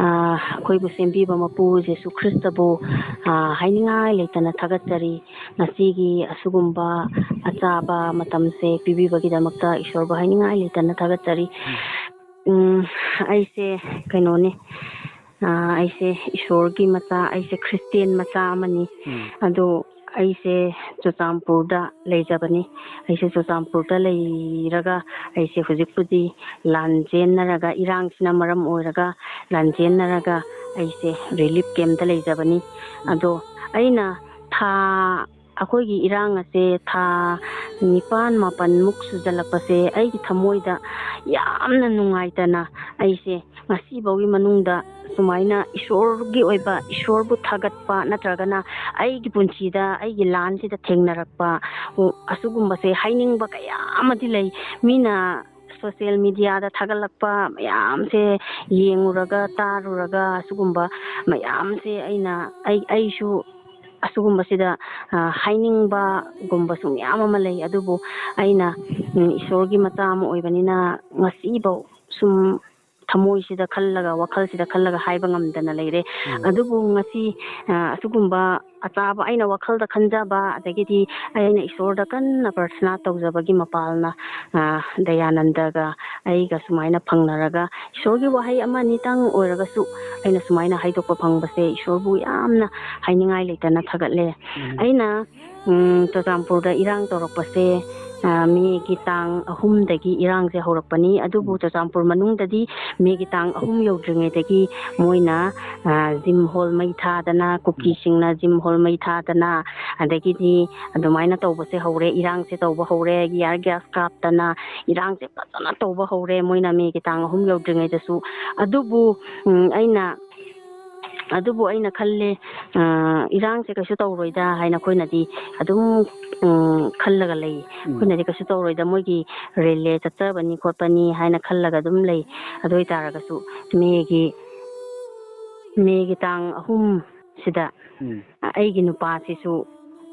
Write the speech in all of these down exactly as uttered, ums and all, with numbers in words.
ꯑꯩꯈꯣꯏꯕꯨ ꯁꯦꯝꯕꯤꯕ ꯃꯄꯨ ꯖꯤꯁꯨ ꯈ꯭ꯔꯤꯁꯇꯕꯨ ꯍꯥꯏꯅꯤꯡꯉꯥꯏ ꯂꯩꯇꯅ ꯊꯥꯒꯠꯆꯔꯤ꯫ ꯉꯁꯤꯒꯤ ꯑꯁꯤꯒꯨꯝꯕ ꯑꯆꯥꯕ ꯃꯇꯝꯁꯦ ꯄꯤꯕꯤꯕꯒꯤꯗꯃꯛꯇ ꯏꯁꯣꯔꯕꯨ ꯍꯥꯏꯅꯤꯡꯉꯥꯏ ꯂꯩꯇꯅ ꯊꯥꯒꯠꯆꯔꯤ꯫ ꯎꯝ, ꯑꯩꯁꯦ ꯀꯩꯅꯣꯅꯤ, ꯑꯩꯁꯦ ꯏꯁꯣꯔꯒꯤ ꯃꯆꯥ, ꯑꯩꯁꯦ ꯈ꯭ꯔꯤꯁꯇꯦꯟ ꯃꯆꯥ ꯑꯃꯅꯤ꯫ ꯑꯗꯣ ꯑꯩꯁꯦ ꯆꯨꯔꯆꯥꯟꯄꯨꯔꯗ ꯂꯩꯖꯕꯅꯤ꯫ ꯑꯩꯁꯦ ꯆꯨꯔꯆꯥꯟꯄꯨꯔꯗ ꯂꯩꯔꯒ ꯑꯩꯁꯦ ꯍꯧꯖꯤꯛꯄꯨꯗꯤ ꯂꯥꯟꯖꯦꯟꯅꯔꯒ, ꯏꯔꯥꯡꯁꯤꯅ ꯃꯔꯝ ꯑꯣꯏꯔꯒ ꯂꯥꯟꯖꯦꯟꯅꯔꯒ ꯑꯩꯁꯦ ꯔꯤꯂꯤꯐ ꯀꯦꯝꯞꯇ ꯂꯩꯖꯕꯅꯤ꯫ ꯑꯗꯣ ꯑꯩꯅ ꯊꯥ, ꯑꯩꯈꯣꯏꯒꯤ ꯏꯔꯥꯡ ꯑꯁꯦ ꯊꯥ ꯅꯤꯄꯥꯟ ꯃꯥꯄꯟꯃꯨꯛ ꯁꯨꯖꯜꯂꯛꯄꯁꯦ ꯑꯩꯒꯤ ꯊꯃꯣꯏꯗ ꯌꯥꯝꯅ ꯅꯨꯡꯉꯥꯏꯇꯅ ꯑꯩꯁꯦ ꯉꯁꯤꯐꯥꯎꯒꯤ ꯃꯅꯨꯡꯗ ꯁꯨꯃꯥꯏꯅ ꯏꯁꯣꯔꯒꯤ ꯑꯣꯏꯕ, ꯏꯁꯣꯔꯕꯨ ꯊꯥꯒꯠꯄ ꯅꯠꯇ꯭ꯔꯒꯅ ꯑꯩꯒꯤ ꯄꯨꯟꯁꯤꯗ ꯑꯩꯒꯤ ꯂꯥꯟꯁꯤꯗ ꯊꯦꯡꯅꯔꯛꯄ, ꯎ, ꯑꯁꯤꯒꯨꯝꯕꯁꯦ ꯍꯥꯏꯅꯤꯡꯕ ꯀꯌꯥ ꯑꯃꯗꯤ ꯂꯩ꯫ ꯃꯤꯅ ꯁꯣꯁꯤꯌꯦꯜ ꯃꯤꯗꯤꯌꯥꯗ ꯊꯥꯒꯠꯂꯛꯄ ꯃꯌꯥꯝꯁꯦ ꯌꯦꯡꯉꯨꯔꯒ, ꯇꯥꯔꯨꯔꯒ, ꯑꯁꯤꯒꯨꯝꯕ ꯃꯌꯥꯝꯁꯦ ꯑꯩꯅ, ꯑꯩ, ꯑꯩꯁꯨ ꯑꯁꯤꯒꯨꯝꯕꯁꯤꯗ, ꯑ, ꯍꯥꯏꯅꯤꯡꯕꯒꯨꯝꯕꯁꯨ ꯃꯌꯥꯝ ꯑꯃ ꯂꯩ꯫ ꯑꯗꯨꯕꯨ ꯑꯩꯅ, ꯎꯝ, ꯏꯁꯣꯔꯒꯤ ꯃꯆꯥ ꯑꯃ ꯑꯣꯏꯕꯅꯤꯅ ꯉꯁꯤꯐꯥꯎ ꯁꯨꯝ ꯊꯃꯣꯏꯁꯤꯗ ꯈꯜꯂꯒ, ꯋꯥꯈꯜꯁꯤꯗ ꯈꯜꯂꯒ ꯍꯥꯏꯕ ꯉꯝꯗꯅ ꯂꯩꯔꯦ꯫ ꯎꯝ꯫ ꯑꯗꯨꯕꯨ ꯉꯁꯤ, ꯑ, ꯑꯁꯤꯒꯨꯝꯕ ꯑꯆꯥꯕ ꯑꯩꯅ ꯋꯥꯈꯜꯗ ꯈꯟꯖꯕ, ꯑꯗꯒꯤꯗꯤ ꯑꯩꯅ ꯏꯁꯣꯔꯗ ꯀꯟꯅ ꯄ꯭ꯔꯊꯅꯥ ꯇꯧꯖꯕꯒꯤ ꯃꯄꯥꯜꯅ, ꯑ, ꯗꯌꯥꯅꯟꯗꯒ ꯑꯩꯒ ꯁꯨꯃꯥꯏꯅ ꯐꯪꯅꯔꯒ ꯏꯁꯣꯔꯒꯤ ꯋꯥꯍꯩ ꯑꯃ ꯑꯅꯤꯇꯪ ꯑꯣꯏꯔꯒꯁꯨ ꯑꯩꯅ ꯁꯨꯃꯥꯏꯅ ꯍꯥꯏꯗꯣꯛꯄ ꯐꯪꯕꯁꯦ ꯏꯁꯣꯔꯕꯨ ꯌꯥꯝꯅ ꯍꯥꯏꯅꯤꯡꯉꯥꯏ ꯂꯩꯇꯅ ꯊꯥꯒꯠꯂꯦ꯫ ꯎꯝ꯫ ꯑꯩꯅ, ꯎꯝ, ꯆꯨꯔꯆꯥꯟꯄꯨꯔꯗ ꯏꯔꯥꯡ ꯇꯧꯔꯛꯄꯁꯦ, ꯑ, ꯃꯦꯒꯤ ꯇꯥꯡ ꯑꯍꯨꯝꯗꯒꯤ ꯏꯔꯥꯡꯁꯦ ꯍꯧꯔꯛꯄꯅꯤ꯫ ꯑꯗꯨꯕꯨ ꯎꯝ꯫ ꯆꯨꯔꯆꯥꯟꯄꯨꯔ ꯃꯅꯨꯡꯗꯗꯤ ꯃꯦꯒꯤ ꯇꯥꯡ ꯑꯍꯨꯝ ꯌꯧꯗ꯭ꯔꯤꯉꯩꯗꯒꯤ ꯃꯣꯏꯅ, ꯑ, ꯖꯤꯝ ꯍꯣꯜ ꯃꯩ ꯊꯥꯗꯅ, ꯀꯨꯀꯤꯁꯤꯡꯅ ꯖꯤꯝ ꯍꯣꯜ ꯃꯩ ꯊꯥꯗꯅ, ꯑꯗꯒꯤꯗꯤ ꯑꯗꯨꯃꯥꯏꯅ ꯇꯧꯕꯁꯦ ꯍꯧꯔꯦ, ꯏꯔꯥꯡꯁꯦ ꯇꯧꯕ ꯍꯧꯔꯦ, ꯇꯤꯌꯥꯔ ꯒ꯭ꯌꯥꯁ ꯀꯥꯞꯇꯅ ꯏꯔꯥꯡꯁꯦ ꯐꯖꯅ ꯇꯧꯕ ꯍꯧꯔꯦ ꯃꯣꯏꯅ ꯃꯦꯒꯤ ꯇꯥꯡ ꯑꯍꯨꯝ ꯌꯧꯗ꯭ꯔꯤꯉꯩꯗꯁꯨ꯫ ꯑꯗꯨꯕꯨ, ꯎꯝ, ꯑꯩꯅ, ꯑꯗꯨꯕꯨ ꯑꯩꯅ ꯈꯜꯂꯦ, ꯑ, ꯏꯔꯥꯡꯁꯦ ꯀꯩꯁꯨ ꯇꯧꯔꯣꯏꯗ ꯍꯥꯏꯅ ꯑꯩꯈꯣꯏꯅꯗꯤ ꯑꯗꯨꯝ, ꯎꯝ, ꯈꯜꯂꯒ ꯂꯩ꯫ ꯎꯝ꯫ ꯑꯩꯈꯣꯏꯅꯗꯤ ꯀꯩꯁꯨ ꯇꯧꯔꯣꯏꯗ, ꯃꯣꯏꯒꯤ ꯔꯦꯂꯦ ꯆꯠꯆꯕꯅꯤ ꯈꯣꯠꯄꯅꯤ ꯍꯥꯏꯅ ꯈꯜꯂꯒ ꯑꯗꯨꯝ ꯂꯩ꯫ ꯑꯗꯨ ꯑꯣꯏ ꯇꯥꯔꯒꯁꯨ ꯃꯦꯒꯤ, ꯃꯦꯒꯤ ꯇꯥꯡ ꯑꯍꯨꯝꯁꯤꯗ ꯎꯝ꯫ ꯑꯩꯒꯤ ꯅꯨꯄꯥꯁꯤꯁꯨ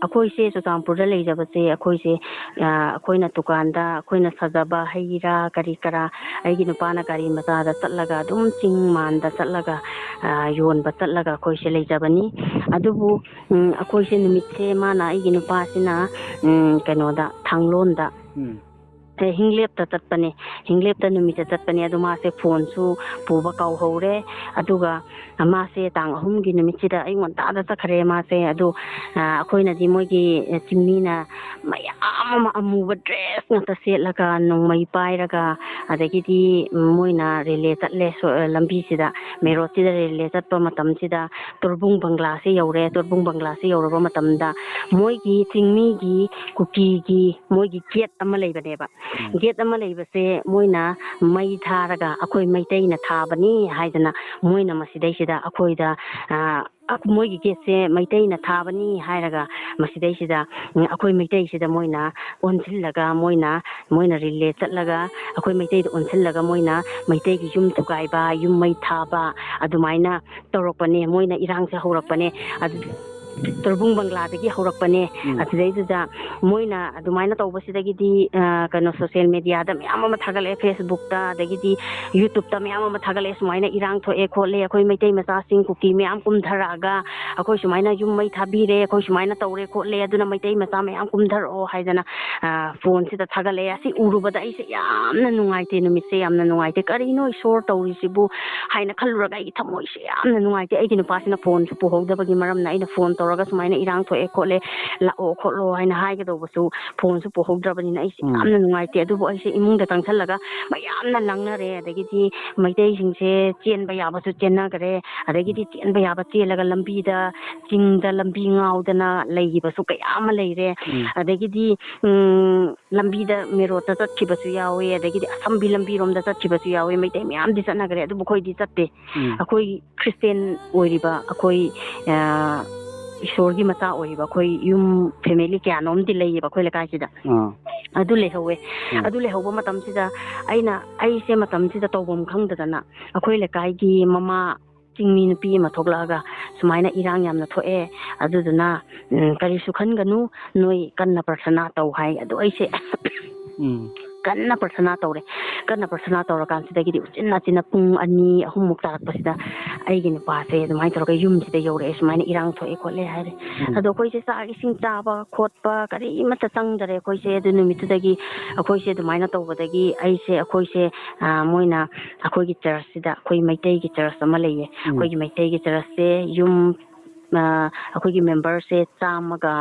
ꯑꯩꯈꯣꯏꯁꯦ ꯆꯨꯔꯆꯥꯟꯄꯨꯔꯗ ꯂꯩꯖꯕꯁꯦ, ꯑꯩꯈꯣꯏꯁꯦ, ꯑ, ꯑꯩꯈꯣꯏꯅ ꯗꯨꯀꯥꯟꯗ ꯑꯩꯈꯣꯏꯅ ꯁꯥꯖꯕ ꯍꯩ ꯔꯥ ꯀꯔꯤ ꯀꯔꯥ, ꯑꯩꯒꯤ ꯅꯨꯄꯥꯅ ꯒꯥꯔꯤ ꯃꯆꯥꯗ ꯆꯠꯂꯒ ꯑꯗꯨꯝ ꯆꯤꯡ ꯃꯥꯟꯗ ꯆꯠꯂꯒ, ꯑ, ꯌꯣꯟꯕ ꯆꯠꯂꯒ ꯑꯩꯈꯣꯏꯁꯦ ꯂꯩꯖꯕꯅꯤ꯫ ꯑꯗꯨꯕꯨ, ꯎꯝ, ꯑꯩꯈꯣꯏꯁꯦ ꯅꯨꯃꯤꯠꯁꯦ ꯃꯥꯅ, ꯑꯩꯒꯤ ꯅꯨꯄꯥꯁꯤꯅ, ꯎꯝ, ꯀꯩꯅꯣꯗ, ꯊꯥꯡꯂꯣꯟꯗ, ꯎꯝ꯫ ꯑꯦ, ꯍꯤꯡꯂꯦꯞꯇ ꯆꯠꯄꯅꯦ꯫ ꯍꯤꯡꯂꯦꯞꯇ ꯅꯨꯃꯤꯠꯇ ꯆꯠꯄꯅꯦ꯫ ꯑꯗꯨ ꯃꯥꯁꯦ ꯐꯣꯟꯁꯨ ꯄꯨꯕ ꯀꯥꯎꯍꯧꯔꯦ꯫ ꯑꯗꯨꯒ ꯃꯥꯁꯦ ꯇꯥꯡ ꯑꯍꯨꯝꯒꯤ ꯅꯨꯃꯤꯠꯁꯤꯗ ꯑꯌꯨꯛ ꯉꯟꯇꯥꯗ ꯆꯠꯈ꯭ꯔꯦ ꯃꯥꯁꯦ꯫ ꯑꯗꯨ, ꯑ, ꯑꯩꯈꯣꯏꯅꯗꯤ ꯃꯣꯏꯒꯤ, ꯑ, ꯆꯤꯡꯃꯤꯅ ꯃꯌꯥꯝ ꯑꯃ ꯑꯃꯨꯕ ꯗ꯭ꯔꯦꯁ ꯉꯥꯛꯇ ꯁꯦꯠꯂꯒ, ꯅꯣꯡꯃꯩ ꯄꯥꯏꯔꯒ, ꯑꯗꯒꯤꯗꯤ ꯃꯣꯏꯅ ꯔꯤꯂꯦ ꯆꯠꯂꯦ꯫ ꯁꯣ-, ꯑ, ꯂꯝꯕꯤꯁꯤꯗ, ꯃꯦꯟ ꯔꯣꯗꯁꯤꯗ ꯔꯤꯂꯦ ꯆꯠꯄ ꯃꯇꯝꯁꯤꯗ ꯇꯣꯔꯕꯨꯡ ꯕꯪꯒ꯭ꯂꯥꯁꯦ ꯌꯧꯔꯦ꯫ ꯇꯣꯔꯕꯨꯡ ꯕꯪꯒ꯭ꯂꯥꯁꯦ ꯌꯧꯔꯕ ꯃꯇꯝꯗ ꯃꯣꯏꯒꯤ ꯆꯤꯡꯃꯤꯒꯤ, ꯀꯨꯀꯤꯒꯤ ꯃꯣꯏꯒꯤ ꯒꯦꯠ ꯑꯃ ꯂꯩꯕꯅꯦꯕ꯫ ꯎꯝ꯫ ꯒꯦꯠ ꯑꯃ ꯂꯩꯕꯁꯦ ꯃꯣꯏꯅ ꯃꯩ ꯊꯥꯔꯒ, ꯑꯩꯈꯣꯏ ꯃꯩꯇꯩꯅ ꯊꯥꯕꯅꯤ ꯍꯥꯏꯗꯅ, ꯃꯣꯏꯅ ꯃꯁꯤꯗꯩꯁꯤꯗ ꯑꯩꯈꯣꯏꯗ, ꯑ, ꯑ, ꯃꯣꯏꯒꯤ ꯒꯦꯠꯁꯦ ꯃꯩꯇꯩꯅ ꯊꯥꯕꯅꯤ ꯍꯥꯏꯔꯒ, ꯃꯁꯤꯗꯩꯁꯤꯗ, ꯎꯝ, ꯑꯩꯈꯣꯏ ꯃꯩꯇꯩꯁꯤꯗ ꯃꯣꯏꯅ ꯑꯣꯟꯁꯤꯜꯂꯒ, ꯃꯣꯏꯅ, ꯃꯣꯏꯅ ꯔꯤꯂꯦ ꯆꯠꯂꯒ, ꯑꯩꯈꯣꯏ ꯃꯩꯇꯩꯗ ꯑꯣꯟꯁꯤꯜꯂꯒ, ꯃꯣꯏꯅ ꯃꯩꯇꯩꯒꯤ ꯌꯨꯝ ꯊꯨꯒꯥꯏꯕ, ꯌꯨꯝ ꯃꯩ ꯊꯥꯕ, ꯑꯗꯨꯃꯥꯏꯅ ꯇꯧꯔꯛꯄꯅꯦ꯫ ꯃꯣꯏꯅ ꯏꯔꯥꯡꯁꯦ ꯍꯧꯔꯛꯄꯅꯦ꯫ ꯑꯗꯨ ꯇꯣꯔꯕꯨꯡ ꯕꯪꯒ꯭ꯂꯥꯗꯒꯤ ꯍꯧꯔꯛꯄꯅꯦ꯫ ꯎꯝ꯫ ꯑꯗꯨꯗꯩꯗꯨꯗ ꯃꯣꯏꯅ ꯑꯗꯨꯃꯥꯏꯅ ꯇꯧꯕꯁꯤꯗꯒꯤꯗꯤ, ꯑ, ꯀꯩꯅꯣ, ꯁꯣꯁꯤꯌꯦꯜ ꯃꯦꯗꯤꯌꯥꯗ ꯃꯌꯥꯝ ꯑꯃ ꯊꯥꯒꯠꯂꯛꯑꯦ, ꯐꯦꯁꯕꯨꯛꯇ, ꯑꯗꯒꯤꯗꯤ ꯌꯨꯇ꯭ꯌꯨꯕꯇ ꯃꯌꯥꯝ ꯑꯃ ꯊꯥꯒꯠꯂꯛꯑꯦ, ꯁꯨꯃꯥꯏꯅ ꯏꯔꯥꯡ ꯊꯣꯛꯑꯦ ꯈꯣꯠꯂꯦ, ꯑꯩꯈꯣꯏ ꯃꯩꯇꯩ ꯃꯆꯥꯁꯤꯡ ꯀꯨꯀꯤ ꯃꯌꯥꯝ ꯀꯨꯝꯊꯔꯛꯑꯒ ꯑꯩꯈꯣꯏ ꯁꯨꯃꯥꯏꯅ ꯌꯨꯝ ꯃꯩ ꯊꯥꯕꯤꯔꯦ, ꯑꯩꯈꯣꯏ ꯁꯨꯃꯥꯏꯅ ꯇꯧꯔꯦ ꯈꯣꯠꯂꯦ, ꯑꯗꯨꯅ ꯃꯩꯇꯩ ꯃꯆꯥ ꯃꯌꯥꯝ ꯀꯨꯝꯊꯔꯛꯑꯣ ꯍꯥꯏꯗꯅ, ꯑ, ꯐꯣꯟꯁꯤꯗ ꯊꯥꯒꯠꯂꯛꯑꯦ꯫ ꯑꯁꯤ ꯎꯔꯨꯕꯗ ꯑꯩꯁꯦ ꯌꯥꯝꯅ ꯅꯨꯡꯉꯥꯏꯇꯦ, ꯅꯨꯃꯤꯠꯁꯦ ꯌꯥꯝꯅ ꯅꯨꯡꯉꯥꯏꯇꯦ꯫ ꯀꯔꯤꯅꯣ ꯏꯁꯣꯔ ꯇꯧꯔꯤꯁꯤꯕꯨ ꯍꯥꯏꯅ ꯈꯜꯂꯨꯔꯒ ꯑꯩꯒꯤ ꯊꯃꯣꯏꯁꯦ ꯌꯥꯝꯅ ꯅꯨꯡꯉꯥꯏꯇꯦ꯫ ꯑꯩꯒꯤ ꯅꯨꯄꯥꯁꯤꯅ ꯐꯣꯟꯁꯨ ꯄꯨꯍꯧꯗꯕꯒꯤ ꯃꯔꯝꯅ ꯑꯩꯅ ꯐꯣꯟ ꯇꯧꯔꯒ ꯁꯨꯃꯥꯏꯅ ꯏꯔꯥꯡ ꯊꯣꯛꯑꯦ ꯈꯣꯠꯂꯦ, ꯂꯥꯛꯑꯣ ꯈꯣꯠꯂꯣ ꯍꯥꯏꯅ ꯍꯥꯏꯒꯗꯧꯕꯁꯨ ꯐꯣꯟꯁꯨ ꯄꯨꯍꯧꯗ꯭ꯔꯕꯅꯤꯅ ꯑꯩꯁꯦ ꯎꯝ꯫ ꯌꯥꯝꯅ ꯅꯨꯡꯉꯥꯏꯇꯦ꯫ ꯑꯗꯨꯕꯨ ꯑꯩꯁꯦ ꯏꯃꯨꯡꯗ ꯆꯪꯁꯜꯂꯒ ꯃꯌꯥꯝꯅ ꯂꯪꯅꯔꯦ꯫ ꯑꯗꯒꯤꯗꯤ ꯃꯩꯇꯩꯁꯤꯡꯁꯦ ꯆꯦꯟꯕ ꯌꯥꯕꯁꯨ ꯆꯦꯟꯅꯈ꯭ꯔꯦ꯫ ꯑꯗꯒꯤꯗꯤ ꯆꯦꯟꯕ ꯌꯥꯕ ꯆꯦꯜꯂꯒ ꯂꯝꯕꯤꯗ, ꯆꯤꯡꯗ ꯂꯝꯕꯤ ꯉꯥꯎꯗꯅ ꯂꯩꯈꯤꯕꯁꯨ ꯀꯌꯥ ꯑꯃ ꯂꯩꯔꯦ꯫ ꯎꯝ꯫ ꯑꯗꯒꯤꯗꯤ, ꯎꯝ, ꯂꯝꯕꯤꯗ ꯃꯦꯔꯣꯠꯇ ꯆꯠꯈꯤꯕꯁꯨ ꯌꯥꯎꯋꯦ, ꯑꯗꯒꯤꯗꯤ ꯑꯁꯝꯕꯤ ꯂꯝꯕꯤꯔꯣꯝꯗ ꯆꯠꯈꯤꯕꯁꯨ ꯌꯥꯎꯋꯦ꯫ ꯃꯩꯇꯩ ꯃꯌꯥꯝꯗꯤ ꯆꯠꯅꯈ꯭ꯔꯦ, ꯑꯗꯨꯕꯨ ꯑꯩꯈꯣꯏꯗꯤ ꯆꯠꯇꯦ꯫ ꯎꯝ꯫ ꯑꯩꯈꯣꯏ ꯈ꯭ꯔꯤꯁꯇꯦꯟ ꯑꯣꯏꯔꯤꯕ, ꯑꯩꯈꯣꯏ, ꯑ, ꯏꯁꯣꯔꯒꯤ ꯃꯆꯥ ꯑꯣꯏꯔꯤꯕ ꯑꯩꯈꯣꯏ ꯌꯨꯝ ꯐꯦꯃꯤꯂꯤ ꯀꯌꯥꯅꯣꯝꯗꯤ ꯂꯩꯌꯦꯕ ꯑꯩꯈꯣꯏ ꯂꯩꯀꯥꯏꯁꯤꯗ꯫ ꯑꯥ꯫ ꯑꯗꯨ ꯂꯩꯍꯧꯋꯦ꯫ ꯎꯝ꯫ ꯑꯗꯨ ꯂꯩꯍꯧꯕ ꯃꯇꯝꯁꯤꯗ ꯑꯩꯅ, ꯑꯩꯁꯦ ꯃꯇꯝꯁꯤꯗ ꯇꯧꯐꯝ ꯈꯪꯗꯗꯅ ꯑꯩꯈꯣꯏ ꯂꯩꯀꯥꯏꯒꯤ ꯃꯃꯥ ꯆꯤꯡꯃꯤ ꯅꯨꯄꯤ ꯑꯃ ꯊꯣꯛꯂꯛꯑꯒ, "ꯁꯨꯃꯥꯏꯅ ꯏꯔꯥꯡ ꯌꯥꯝꯅ ꯊꯣꯛꯑꯦ, ꯑꯗꯨꯗꯨꯅ, ꯎꯝ, ꯀꯔꯤꯁꯨ ꯈꯟꯒꯅꯨ, ꯅꯣꯏ ꯀꯟꯅ ꯄ꯭ꯔꯊꯅꯥ ꯇꯧ" ꯍꯥꯏ꯫ ꯑꯗꯣ ꯑꯩꯁꯦ ꯎꯝ ꯀꯟꯅ ꯄ꯭ꯔꯊꯅꯥ ꯇꯧꯔꯦ꯫ ꯀꯟꯅ ꯄ꯭ꯔꯊꯅꯥ ꯇꯧꯔꯀꯥꯟꯁꯤꯗꯒꯤꯗꯤ ꯎꯆꯤꯟ ꯅꯥꯆꯤꯟꯅ ꯄꯨꯡ ꯑꯅꯤ, ꯑꯍꯨꯝꯃꯨꯛ ꯇꯥꯔꯛꯄꯁꯤꯗ ꯑꯩꯒꯤ ꯅꯨꯄꯥꯁꯦ ꯑꯗꯨꯃꯥꯏꯅ ꯇꯧꯔꯒ ꯌꯨꯝꯁꯤꯗ ꯌꯧꯔꯛꯑꯦ, "ꯁꯨꯃꯥꯏꯅ ꯏꯔꯥꯡ ꯊꯣꯛꯑꯦ ꯈꯣꯠꯂꯦ" ꯍꯥꯏꯔꯦ꯫ ꯎꯝ ꯑꯗꯣ ꯑꯩꯈꯣꯏꯁꯦ ꯆꯥꯛ ꯏꯁꯤꯡ ꯆꯥꯕ ꯈꯣꯠꯄ ꯀꯔꯤꯃꯠꯇ ꯆꯪꯗꯔꯦ ꯑꯩꯈꯣꯏꯁꯦ꯫ ꯑꯗꯨ ꯅꯨꯃꯤꯠꯇꯨꯗꯒꯤ ꯑꯩꯈꯣꯏꯁꯦ ꯑꯗꯨꯃꯥꯏꯅ ꯇꯧꯕꯗꯒꯤ ꯑꯩꯁꯦ, ꯑꯩꯈꯣꯏꯁꯦ, ꯑ, ꯃꯣꯏꯅ ꯑꯩꯈꯣꯏꯒꯤ ꯆꯔꯆꯁꯤꯗ, ꯑꯩꯈꯣꯏ ꯃꯩꯇꯩꯒꯤ ꯆꯔꯆ ꯑꯃ ꯂꯩꯌꯦ꯫ ꯎꯝ ꯑꯩꯈꯣꯏꯒꯤ ꯃꯩꯇꯩꯒꯤ ꯆꯔꯆꯁꯦ ꯌꯨꯝ, ꯑ, ꯑꯩꯈꯣꯏꯒꯤ ꯃꯦꯝꯕꯔꯁꯦ ꯆꯥꯝꯃꯒ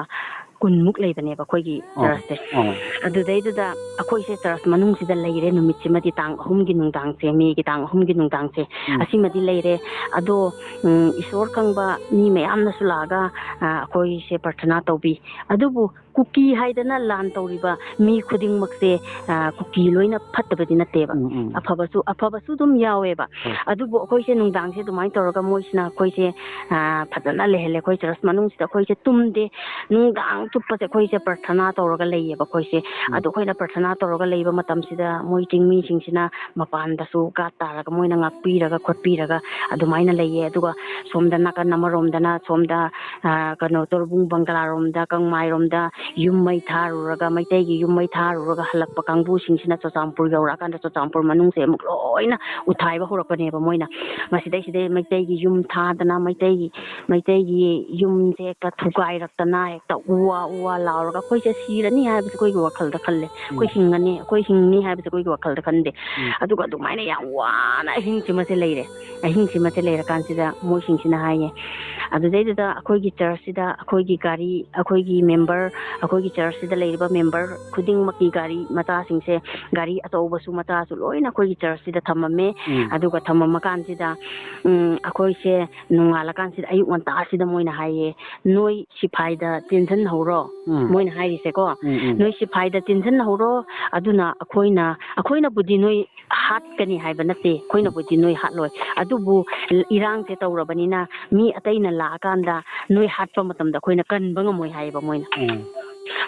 ꯀꯨꯟꯃꯨꯛ ꯂꯩꯕꯅꯦꯕ ꯑꯩꯈꯣꯏꯒꯤ ꯑꯣ, ꯆꯔꯆꯁꯦ꯫ ꯑꯣ, ꯑꯗꯨꯗꯩꯗꯨꯗ ꯑꯩꯈꯣꯏꯁꯦ ꯆꯔꯆ ꯃꯅꯨꯡꯁꯤꯗ ꯂꯩꯔꯦ ꯅꯨꯃꯤꯠꯁꯤꯃꯗꯤ, ꯇꯥꯡ ꯑꯍꯨꯝꯒꯤ ꯅꯨꯡꯗꯥꯡꯁꯦ, ꯃꯦꯒꯤ ꯇꯥꯡ ꯑꯍꯨꯝꯒꯤ ꯅꯨꯡꯗꯥꯡꯁꯦ꯫ ꯎꯝ ꯑꯁꯤꯃꯗꯤ ꯂꯩꯔꯦ꯫ ꯑꯗꯣ, ꯎꯝ, ꯏꯁꯣꯔ ꯈꯪꯕ ꯃꯤ ꯃꯌꯥꯝꯅꯁꯨ ꯂꯥꯛꯑꯒ, ꯑ, ꯑꯩꯈꯣꯏꯁꯦ ꯄ꯭ꯔꯊꯅꯥ ꯇꯧꯕꯤ꯫ ꯑꯗꯨꯕꯨ ꯀꯨꯀꯤ ꯍꯥꯏꯗꯅ ꯂꯥꯟ ꯇꯧꯔꯤꯕ ꯃꯤ ꯈꯨꯗꯤꯡꯃꯛꯁꯦ, ꯑ, ꯀꯨꯀꯤ ꯂꯣꯏꯅ ꯐꯠꯇꯕꯗꯤ ꯅꯠꯇꯦꯕ꯫ ꯎꯝ, ꯎꯝ꯫ ꯑꯐꯕꯁꯨ, ꯑꯐꯕꯁꯨ ꯑꯗꯨꯝ ꯌꯥꯎꯋꯦꯕ꯫ ꯍꯣꯏ꯫ ꯑꯗꯨꯕꯨ ꯑꯩꯈꯣꯏꯁꯦ ꯅꯨꯡꯗꯥꯡꯁꯦ ꯑꯗꯨꯃꯥꯏꯅ ꯇꯧꯔꯒ ꯃꯣꯏꯁꯤꯅ ꯑꯩꯈꯣꯏꯁꯦ, ꯑ, ꯐꯖꯅ ꯂꯩꯍꯜꯂꯦ꯫ ꯑꯩꯈꯣꯏ ꯆꯔꯆ ꯃꯅꯨꯡꯁꯤꯗ ꯑꯩꯈꯣꯏꯁꯦ ꯇꯨꯝꯗꯦ, ꯅꯨꯡꯗꯥꯡ ꯆꯨꯞꯄꯁꯦ ꯑꯩꯈꯣꯏꯁꯦ ꯄ꯭ꯔꯊꯅꯥ ꯇꯧꯔꯒ ꯂꯩꯌꯦꯕ ꯑꯩꯈꯣꯏꯁꯦ꯫ ꯎꯝ꯫ ꯑꯗꯣ ꯑꯩꯈꯣꯏꯅ ꯄ꯭ꯔꯊꯅꯥ ꯇꯧꯔꯒ ꯂꯩꯕ ꯃꯇꯝꯁꯤꯗ ꯃꯣꯏ ꯆꯤꯡꯃꯤꯁꯤꯡꯁꯤꯅ ꯃꯄꯥꯟꯗꯁꯨ ꯒꯥꯠ ꯇꯥꯔꯒ ꯃꯣꯏꯅ ꯉꯥꯛꯄꯤꯔꯒ ꯈꯣꯠꯄꯤꯔꯒ ꯑꯗꯨꯃꯥꯏꯅ ꯂꯩꯌꯦ꯫ ꯑꯗꯨꯒ ꯁꯣꯝꯗ ꯅꯥꯀꯟ ꯑꯃꯔꯣꯝꯗꯅ ꯁꯣꯝꯗ, ꯑ, ꯀꯩꯅꯣ, ꯇꯣꯔꯕꯨꯡ ꯕꯪꯒꯂꯥꯔꯣꯝꯗ, ꯀꯪꯃꯥꯏꯔꯣꯝꯗ ꯌꯨꯝ ꯃꯩ ꯊꯥꯔꯨꯔꯒ, ꯃꯩꯇꯩꯒꯤ ꯌꯨꯝ ꯃꯩ ꯊꯥꯔꯨꯔꯒ ꯍꯜꯂꯛꯄ ꯀꯥꯡꯕꯨꯁꯤꯡꯁꯤꯅ ꯆꯨꯔꯆꯥꯟꯄꯨꯔ ꯌꯧꯔꯛꯑꯀꯥꯟꯗ ꯆꯨꯔꯆꯥꯟꯄꯨꯔ ꯃꯅꯨꯡꯁꯦ ꯑꯃꯨꯛ ꯂꯣꯏꯅ ꯎꯊꯥꯏꯕ ꯍꯧꯔꯛꯄꯅꯦꯕ ꯃꯣꯏꯅ꯫ ꯃꯁꯤꯗꯩꯁꯤꯗ ꯃꯩꯇꯩꯒꯤ ꯌꯨꯝ ꯊꯥꯗꯅ, ꯃꯩꯇꯩꯒꯤ, ꯃꯩꯇꯩꯒꯤ ꯌꯨꯝꯁꯦ ꯍꯦꯛꯇ ꯊꯨꯒꯥꯏꯔꯛꯇꯅ, ꯍꯦꯛꯇ ꯎ ꯋꯥ, ꯎ ꯋꯥ ꯂꯥꯎꯔꯒ, ꯑꯩꯈꯣꯏꯁꯦ ꯁꯤꯔꯅꯤ ꯍꯥꯏꯕꯁꯦ ꯑꯩꯈꯣꯏꯒꯤ ꯋꯥꯈꯜꯗ ꯈꯜꯂꯦ꯫ ꯑꯩꯈꯣꯏ ꯎꯝ꯫ ꯍꯤꯡꯉꯅꯤ, ꯑꯩꯈꯣꯏ ꯍꯤꯡꯅꯤ ꯍꯥꯏꯕꯁꯦ ꯑꯩꯈꯣꯏꯒꯤ ꯋꯥꯈꯜꯗ ꯈꯟꯗꯦ꯫ ꯎꯝ꯫ ꯑꯗꯨꯒ ꯑꯗꯨꯃꯥꯏꯅ ꯌꯥꯝ ꯋꯥꯅ ꯑꯍꯤꯡꯁꯤꯃꯁꯦ ꯂꯩꯔꯦ꯫ ꯑꯍꯤꯡꯁꯤꯃꯁꯦ ꯂꯩꯔꯀꯥꯟꯁꯤꯗ ꯃꯣꯏꯁꯤꯡꯁꯤꯅ ꯍꯥꯏꯌꯦ, ꯑꯗꯨꯗꯩꯗꯨꯗ ꯑꯩꯈꯣꯏꯒꯤ ꯆꯔꯆꯁꯤꯗ ꯑꯩꯈꯣꯏꯒꯤ ꯒꯥꯔꯤ, ꯑꯩꯈꯣꯏꯒꯤ ꯃꯦꯝꯕꯔ, ꯑꯩꯈꯣꯏꯒꯤ ꯆꯔꯆꯁꯤꯗ ꯂꯩꯔꯤꯕ ꯃꯦꯝꯕꯔ ꯈꯨꯗꯤꯡꯃꯛꯀꯤ ꯒꯥꯔꯤ ꯃꯆꯥꯁꯤꯡꯁꯦ, ꯒꯥꯔꯤ ꯑꯆꯧꯕꯁꯨ ꯃꯆꯥꯁꯨ ꯂꯣꯏꯅ ꯑꯩꯈꯣꯏꯒꯤ ꯆꯔꯆꯁꯤꯗ ꯊꯝꯃꯝꯃꯦ꯫ ꯎꯝ꯫ ꯑꯗꯨꯒ ꯊꯝꯃꯝꯃꯀꯥꯟꯁꯤꯗ, ꯎꯝ, ꯑꯩꯈꯣꯏꯁꯦ ꯅꯣꯡꯉꯥꯜꯂꯀꯥꯟꯁꯤꯗ ꯑꯌꯨꯛ ꯉꯟꯇꯥꯁꯤꯗ ꯃꯣꯏꯅ ꯍꯥꯏꯌꯦ, "ꯅꯣꯏ ꯁꯤꯐꯥꯏꯗ ꯆꯦꯟꯁꯤꯟꯍꯧꯔꯣ", ꯎꯝ꯫ ꯃꯣꯏꯅ ꯍꯥꯏꯔꯤꯁꯦꯀꯣ, ꯎꯝ, ꯎꯝ꯫ "ꯅꯣꯏ ꯁꯤꯐꯥꯏꯗ ꯆꯦꯟꯁꯤꯟꯍꯧꯔꯣ, ꯑꯗꯨꯅ ꯑꯩꯈꯣꯏꯅ, ꯑꯩꯈꯣꯏꯅꯕꯨꯗꯤ ꯅꯣꯏ ꯍꯥꯠꯀꯅꯤ ꯍꯥꯏꯕ ꯅꯠꯇꯦ, ꯑꯩꯈꯣꯏꯅꯕꯨꯗꯤ ꯅꯣꯏ ꯍꯥꯠꯂꯣꯏ, ꯑꯗꯨꯕꯨ ꯏꯔꯥꯡꯁꯦ ꯇꯧꯔꯕꯅꯤꯅ ꯃꯤ ꯑꯇꯩꯅ ꯂꯥꯛꯑꯀꯥꯟꯗ ꯅꯣꯏ ꯍꯥꯠꯄ ꯃꯇꯝꯗ ꯑꯩꯈꯣꯏꯅ ꯀꯟꯕ ꯉꯝꯃꯣꯏ" ꯍꯥꯏꯌꯦꯕ ꯃꯣꯏꯅ꯫ ꯎꯝ꯫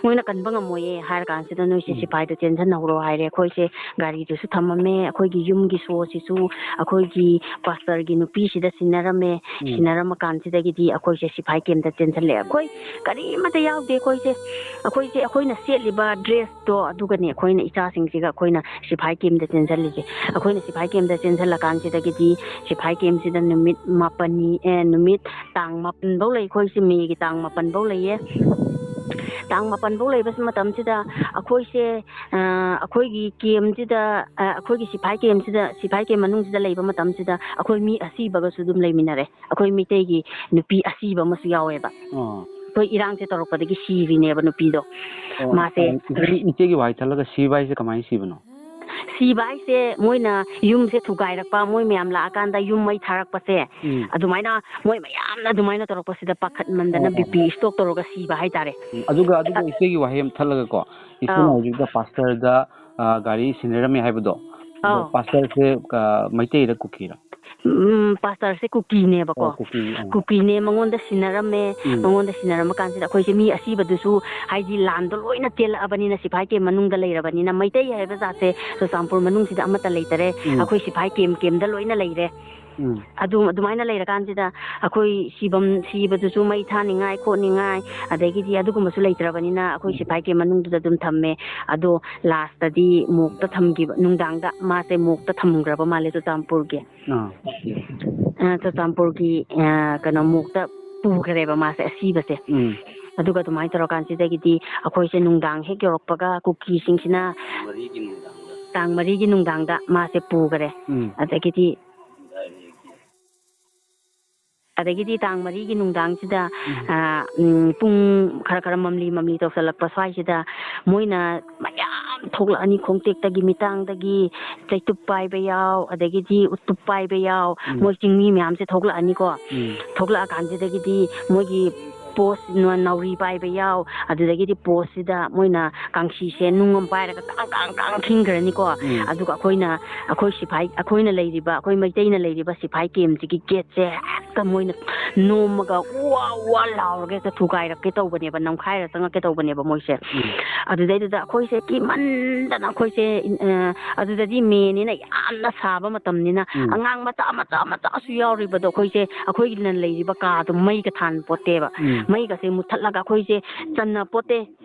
ꯃꯣꯏꯅ ꯀꯟꯕ ꯉꯝꯃꯣꯏꯌꯦ ꯍꯥꯏꯔ ꯀꯥꯟꯁꯤꯗ ꯅꯣꯏꯁꯦ ꯎꯝ꯫ ꯁꯤꯐꯥꯏꯗ ꯆꯦꯟꯁꯤꯟꯍꯧꯔꯣ ꯍꯥꯏꯔꯦ꯫ ꯑꯩꯈꯣꯏꯁꯦ ꯒꯥꯔꯤꯗꯨꯁꯨ ꯊꯝꯃꯝꯃꯦ, ꯑꯩꯈꯣꯏꯒꯤ ꯌꯨꯝꯒꯤ ꯁꯣꯁꯤꯁꯨ ꯑꯩꯈꯣꯏꯒꯤ ꯄꯥꯁꯇꯔꯒꯤ ꯅꯨꯄꯤꯁꯤꯗ ꯁꯤꯟꯅꯔꯝꯃꯦ꯫ ꯎꯝ꯫ ꯁꯤꯟꯅꯔꯝꯃ ꯀꯥꯟꯁꯤꯗꯒꯤꯗꯤ ꯑꯩꯈꯣꯏꯁꯦ ꯁꯤꯐꯥꯏ ꯀꯦꯝꯗ ꯆꯦꯟꯁꯤꯜꯂꯛꯑꯦ꯫ ꯑꯩꯈꯣꯏ ꯀꯔꯤꯃꯠꯇ ꯌꯥꯎꯗꯦ꯫ ꯑꯩꯈꯣꯏꯁꯦ, ꯑꯩꯈꯣꯏꯁꯦ ꯑꯩꯈꯣꯏꯅ ꯁꯦꯠꯂꯤꯕ ꯗ꯭ꯔꯦꯁꯇꯣ ꯑꯗꯨꯒꯅꯤ ꯑꯩꯈꯣꯏꯅ ꯏꯆꯥꯁꯤꯡꯁꯤꯒ ꯑꯩꯈꯣꯏꯅ ꯁꯤꯐꯥꯏ ꯀꯦꯝꯗ ꯆꯦꯟꯁꯤꯜꯂꯤꯁꯦ꯫ ꯑꯩꯈꯣꯏꯅ ꯁꯤꯐꯥꯏ ꯀꯦꯝꯗ ꯆꯦꯟꯁꯤꯜꯂꯀꯥꯟꯁꯤꯗꯒꯤꯗꯤ ꯁꯤꯐꯥꯏ ꯀꯦꯝꯁꯤꯗ ꯅꯨꯃꯤꯠ ꯃꯥꯄꯟꯅꯤ, ꯑꯦ, ꯅꯨꯃꯤꯠ ꯇꯥꯡ ꯃꯥꯄꯟꯐꯧ ꯂꯩ꯫ ꯑꯩꯈꯣꯏꯁꯦ ꯃꯦꯒꯤ ꯇꯥꯡ ꯃꯥꯄꯟꯐꯧ ꯂꯩꯌꯦ꯫ ꯇꯥꯡ ꯃꯥꯄꯟꯐꯧ ꯂꯩꯕ ꯃꯇꯝꯁꯤꯗ ꯑꯩꯈꯣꯏꯁꯦ, ꯑ, ꯑꯩꯈꯣꯏꯒꯤ ꯀꯦꯝꯁꯤꯗ, ꯑ, ꯑꯩꯈꯣꯏꯒꯤ ꯁꯤꯐꯥꯏ ꯀꯦꯝꯁꯤꯗ, ꯁꯤꯐꯥꯏ ꯀꯦꯝ ꯃꯅꯨꯡꯁꯤꯗ ꯂꯩꯕ ꯃꯇꯝꯁꯤꯗ ꯑꯩꯈꯣꯏ ꯃꯤ ꯑꯁꯤꯕꯒꯁꯨ ꯑꯗꯨꯝ ꯂꯩꯃꯤꯟꯅꯔꯦ꯫ ꯑꯩꯈꯣꯏ ꯃꯤꯇꯩꯒꯤ ꯅꯨꯄꯤ ꯑꯁꯤꯕ ꯑꯃꯁꯨ ꯌꯥꯎꯋꯦꯕ꯫ ꯑꯥ꯫ ꯑꯩꯈꯣꯏ ꯏꯔꯥꯡꯁꯦ ꯇꯧꯔꯛꯄꯗꯒꯤ ꯁꯤꯔꯤꯅꯦꯕ ꯅꯨꯄꯤꯗꯣ꯫ ꯑꯣ, ꯃꯥꯁꯦ ꯑ, ꯏꯆꯦ-, ꯏꯆꯦꯒꯤ ꯋꯥꯍꯩ ꯊꯠꯂꯒ ꯁꯤꯕ ꯍꯥꯏꯁꯦ ꯀꯃꯥꯏꯅ ꯁꯤꯕꯅꯣ? ꯁꯤꯕ ꯍꯥꯏꯁꯦ ꯃꯣꯏꯅ ꯌꯨꯝꯁꯦ ꯊꯨꯒꯥꯏꯔꯛꯄ, ꯃꯣꯏ ꯃꯌꯥꯝ ꯂꯥꯛꯑꯀꯥꯟꯗ ꯌꯨꯝ ꯃꯩ ꯊꯥꯔꯛꯄꯁꯦ, ꯎꯝ꯫ ꯑꯗꯨꯃꯥꯏꯅ ꯃꯣꯏ ꯃꯌꯥꯝꯅ ꯑꯗꯨꯃꯥꯏꯅ ꯇꯧꯔꯛꯄꯁꯤꯗ ꯄꯥꯈꯠꯃꯟꯗꯅ ꯑꯣ, ꯑꯣ, ꯕꯤ ꯄꯤ ꯑꯣ꯫ ꯏꯁꯇ꯭ꯔꯣꯛ ꯇꯧꯔꯒ ꯁꯤꯕ ꯍꯥꯏꯇꯥꯔꯦ꯫ ꯎꯝ, ꯑꯗꯨꯒ, ꯑꯗꯨꯒ ꯑ-, ꯏꯆꯦꯒꯤ ꯋꯥꯍꯩ ꯑꯃ ꯊꯠꯂꯒꯀꯣ, ꯏꯆꯦꯅ ꯑꯧ꯫ ꯍꯧꯖꯤꯛꯇ ꯄꯥꯁꯇꯔꯗ, ꯑ, ꯒꯥꯔꯤ ꯁꯤꯟꯅꯔꯝꯃꯦ ꯍꯥꯏꯕꯗꯣ, ꯑꯗꯣ ꯑꯧ꯫ ꯄꯥꯁꯇꯔꯁꯦ, ꯑ, ꯃꯩꯇꯩꯔ ꯀꯨꯀꯤꯔ? ꯎꯝ, ꯄꯥꯁꯇꯔꯁꯦ ꯀꯨꯀꯤꯅꯦꯕꯀꯣ꯫ ꯑꯣ, ꯀꯨꯀꯤ, ꯑꯥ꯫ ꯀꯨꯀꯤꯅꯦ, ꯃꯉꯣꯟꯗ ꯁꯤꯟꯅꯔꯝꯃꯦ꯫ ꯎꯝ꯫ ꯃꯉꯣꯟꯗ ꯁꯤꯟꯅꯔꯝꯕ ꯀꯥꯟꯁꯤꯗ ꯑꯩꯈꯣꯏꯁꯦ ꯃꯤ ꯑꯁꯤꯕꯗꯨꯁꯨ, ꯍꯥꯏꯗꯤ, ꯂꯥꯟꯗꯣ ꯂꯣꯏꯅ ꯆꯦꯜꯂꯛꯑꯕꯅꯤꯅ, ꯁꯤꯐꯥꯏ ꯀꯦꯝ ꯃꯅꯨꯡꯗ ꯂꯩꯔꯕꯅꯤꯅ, ꯃꯩꯇꯩ ꯍꯥꯏꯕ ꯖꯥꯠꯁꯦ ꯆꯨꯔꯆꯥꯟꯄꯨꯔ ꯃꯅꯨꯡꯁꯤꯗ ꯑꯃꯠꯇ ꯂꯩꯇꯔꯦ꯫ ꯎꯝ꯫ ꯑꯩꯈꯣꯏ ꯁꯤꯐꯥꯏ ꯀꯦꯝ, ꯀꯦꯝꯗ ꯂꯣꯏꯅ ꯂꯩꯔꯦ꯫ ꯎꯝ꯫ ꯑꯗꯨ, ꯑꯗꯨꯃꯥꯏꯅ ꯂꯩꯔꯀꯥꯟꯁꯤꯗ ꯑꯩꯈꯣꯏ ꯁꯤꯐꯝ, ꯁꯤꯕꯗꯨꯁꯨ ꯃꯩ ꯊꯥꯅꯤꯡꯉꯥꯏ ꯈꯣꯠꯅꯤꯡꯉꯥꯏ, ꯑꯗꯒꯤꯗꯤ ꯑꯗꯨꯒꯨꯝꯕꯁꯨ ꯂꯩꯇ꯭ꯔꯕꯅꯤꯅ ꯑꯩꯈꯣꯏ ꯎꯝ꯫ ꯁꯤꯐꯥꯏ ꯀꯦꯝ ꯃꯅꯨꯡꯗꯨꯗ ꯑꯗꯨꯝ ꯊꯝꯃꯦ꯫ ꯑꯗꯣ ꯂꯥꯁꯇꯗꯤ ꯃꯣꯛꯇ ꯊꯝꯈꯤꯕ, ꯅꯨꯡꯗꯥꯡꯗ ꯃꯥꯁꯦ ꯃꯣꯛꯇ ꯊꯝꯈ꯭ꯔꯕ ꯃꯥꯜꯂꯦ ꯆꯨꯔꯆꯥꯟꯄꯨꯔꯒꯤ꯫ ꯑꯥ꯫ ꯑ, ꯆꯨꯔꯆꯥꯟꯄꯨꯔꯒꯤ, ꯑ, ꯀꯩꯅꯣ, ꯃꯣꯛꯇ ꯄꯨꯈ꯭ꯔꯦꯕ ꯃꯥꯁꯦ, ꯑꯁꯤꯕꯁꯦ꯫ ꯎꯝ꯫ ꯑꯗꯨꯒ ꯑꯗꯨꯃꯥꯏꯅ ꯇꯧꯔꯀꯥꯟꯁꯤꯗꯒꯤꯗꯤ ꯑꯩꯈꯣꯏꯁꯦ ꯅꯨꯡꯗꯥꯡ ꯍꯦꯛ ꯌꯧꯔꯛꯄꯒ ꯀꯨꯀꯤꯁꯤꯡꯁꯤꯅ ꯇꯥꯡ ꯃꯔꯤꯒꯤ ꯅꯨꯡꯗꯥꯡꯗ ꯃꯥꯁꯦ ꯄꯨꯈꯔꯦ꯫ ꯎꯝ꯫ ꯑꯗꯒꯤꯗꯤ, ꯑꯗꯒꯤꯗꯤ ꯇꯥꯡ ꯃꯔꯤꯒꯤ ꯅꯨꯡꯗꯥꯡꯁꯤꯗ, ꯎꯝ꯫ ꯑ, ꯎꯝ, ꯄꯨꯡ ꯈꯔ ꯈꯔ ꯃꯝꯂꯤ ꯃꯝꯂꯤ ꯇꯧꯁꯜꯂꯛꯄ ꯁ꯭ꯋꯥꯏꯁꯤꯗ ꯃꯣꯏꯅ ꯃꯌꯥꯝ ꯊꯣꯛꯂꯛꯑꯅꯤ, ꯈꯣꯡꯇꯦꯛꯇꯒꯤ, ꯃꯤꯇꯥꯡꯗꯒꯤ, ꯆꯩꯇꯨꯞ ꯄꯥꯏꯕ ꯌꯥꯎ, ꯑꯗꯒꯤꯗꯤ ꯎꯇꯨꯞ ꯄꯥꯏꯕ ꯌꯥꯎ, ꯎꯝ꯫ ꯃꯣꯏ ꯆꯤꯡꯃꯤ ꯃꯌꯥꯝꯁꯦ ꯊꯣꯛꯂꯛꯑꯅꯤꯀꯣ꯫ ꯎꯝ꯫ ꯊꯣꯛꯂꯛꯑꯀꯥꯟꯁꯤꯗꯒꯤꯗꯤ ꯃꯣꯏꯒꯤ ꯄꯣꯁ ꯅ-, ꯅꯥꯎꯔꯤ ꯄꯥꯏꯕ ꯌꯥꯎ, ꯑꯗꯨꯗꯒꯤꯗꯤ ꯄꯣꯁꯁꯤꯗ ꯃꯣꯏꯅ ꯀꯥꯡꯁꯤꯁꯦ ꯅꯨꯡ ꯑꯃ ꯄꯥꯏꯔꯒ ꯀꯥꯡ ꯀꯥꯡ ꯀꯥꯡ ꯈꯤꯡꯈ꯭ꯔꯅꯤꯀꯣ꯫ ꯎꯝ꯫ ꯑꯗꯨꯒ ꯑꯩꯈꯣꯏꯅ, ꯑꯩꯈꯣꯏ ꯁꯤꯐꯥꯏ, ꯑꯩꯈꯣꯏꯅ ꯂꯩꯔꯤꯕ, ꯑꯩꯈꯣꯏ ꯃꯩꯇꯩꯅ ꯂꯩꯔꯤꯕ ꯁꯤꯐꯥꯏ ꯀꯦꯝꯁꯤꯒꯤ ꯒꯦꯠꯁꯦ ꯍꯦꯛꯇ ꯃꯣꯏꯅ ꯅꯣꯝꯃꯒ ꯋꯥ ꯋꯥ ꯂꯥꯎꯔꯒ ꯍꯦꯛꯇ ꯊꯨꯒꯥꯏꯔꯛꯀꯦ ꯇꯧꯕꯅꯦꯕ, ꯅꯝꯈꯥꯏꯔ ꯆꯪꯉꯛꯀꯦ ꯇꯧꯕꯅꯦꯕ ꯃꯣꯏꯁꯦ꯫ ꯎꯝ꯫ ꯑꯗꯨꯗꯩꯗꯨꯗ ꯑꯩꯈꯣꯏꯁꯦ ꯀꯤꯃꯟꯗꯅ ꯑꯩꯈꯣꯏꯁꯦ, ꯑ, ꯑꯗꯨꯗꯗꯤ ꯃꯦꯅꯤꯅ ꯌꯥꯝꯅ ꯁꯥꯕ ꯃꯇꯝꯅꯤꯅ ꯎꯝ꯫ ꯑꯉꯥꯡ ꯃꯆꯥ ꯃꯆꯥ ꯃꯆꯥꯁꯨ ꯌꯥꯎꯔꯤꯕꯗꯣ, ꯑꯩꯈꯣꯏꯁꯦ, ꯑꯩꯈꯣꯏꯒꯤꯅ ꯂꯩꯔꯤꯕ ꯀꯥꯗꯣ ꯃꯩꯒ ꯊꯥꯟ ꯄꯣꯠꯇꯦꯕ꯫ ꯎꯝ꯫ ꯃꯩꯒꯁꯦ ꯃꯨꯠꯊꯠꯂꯒ ꯑꯩꯈꯣꯏꯁꯦ ꯆꯟꯅ ꯄꯣꯠꯇꯦ꯫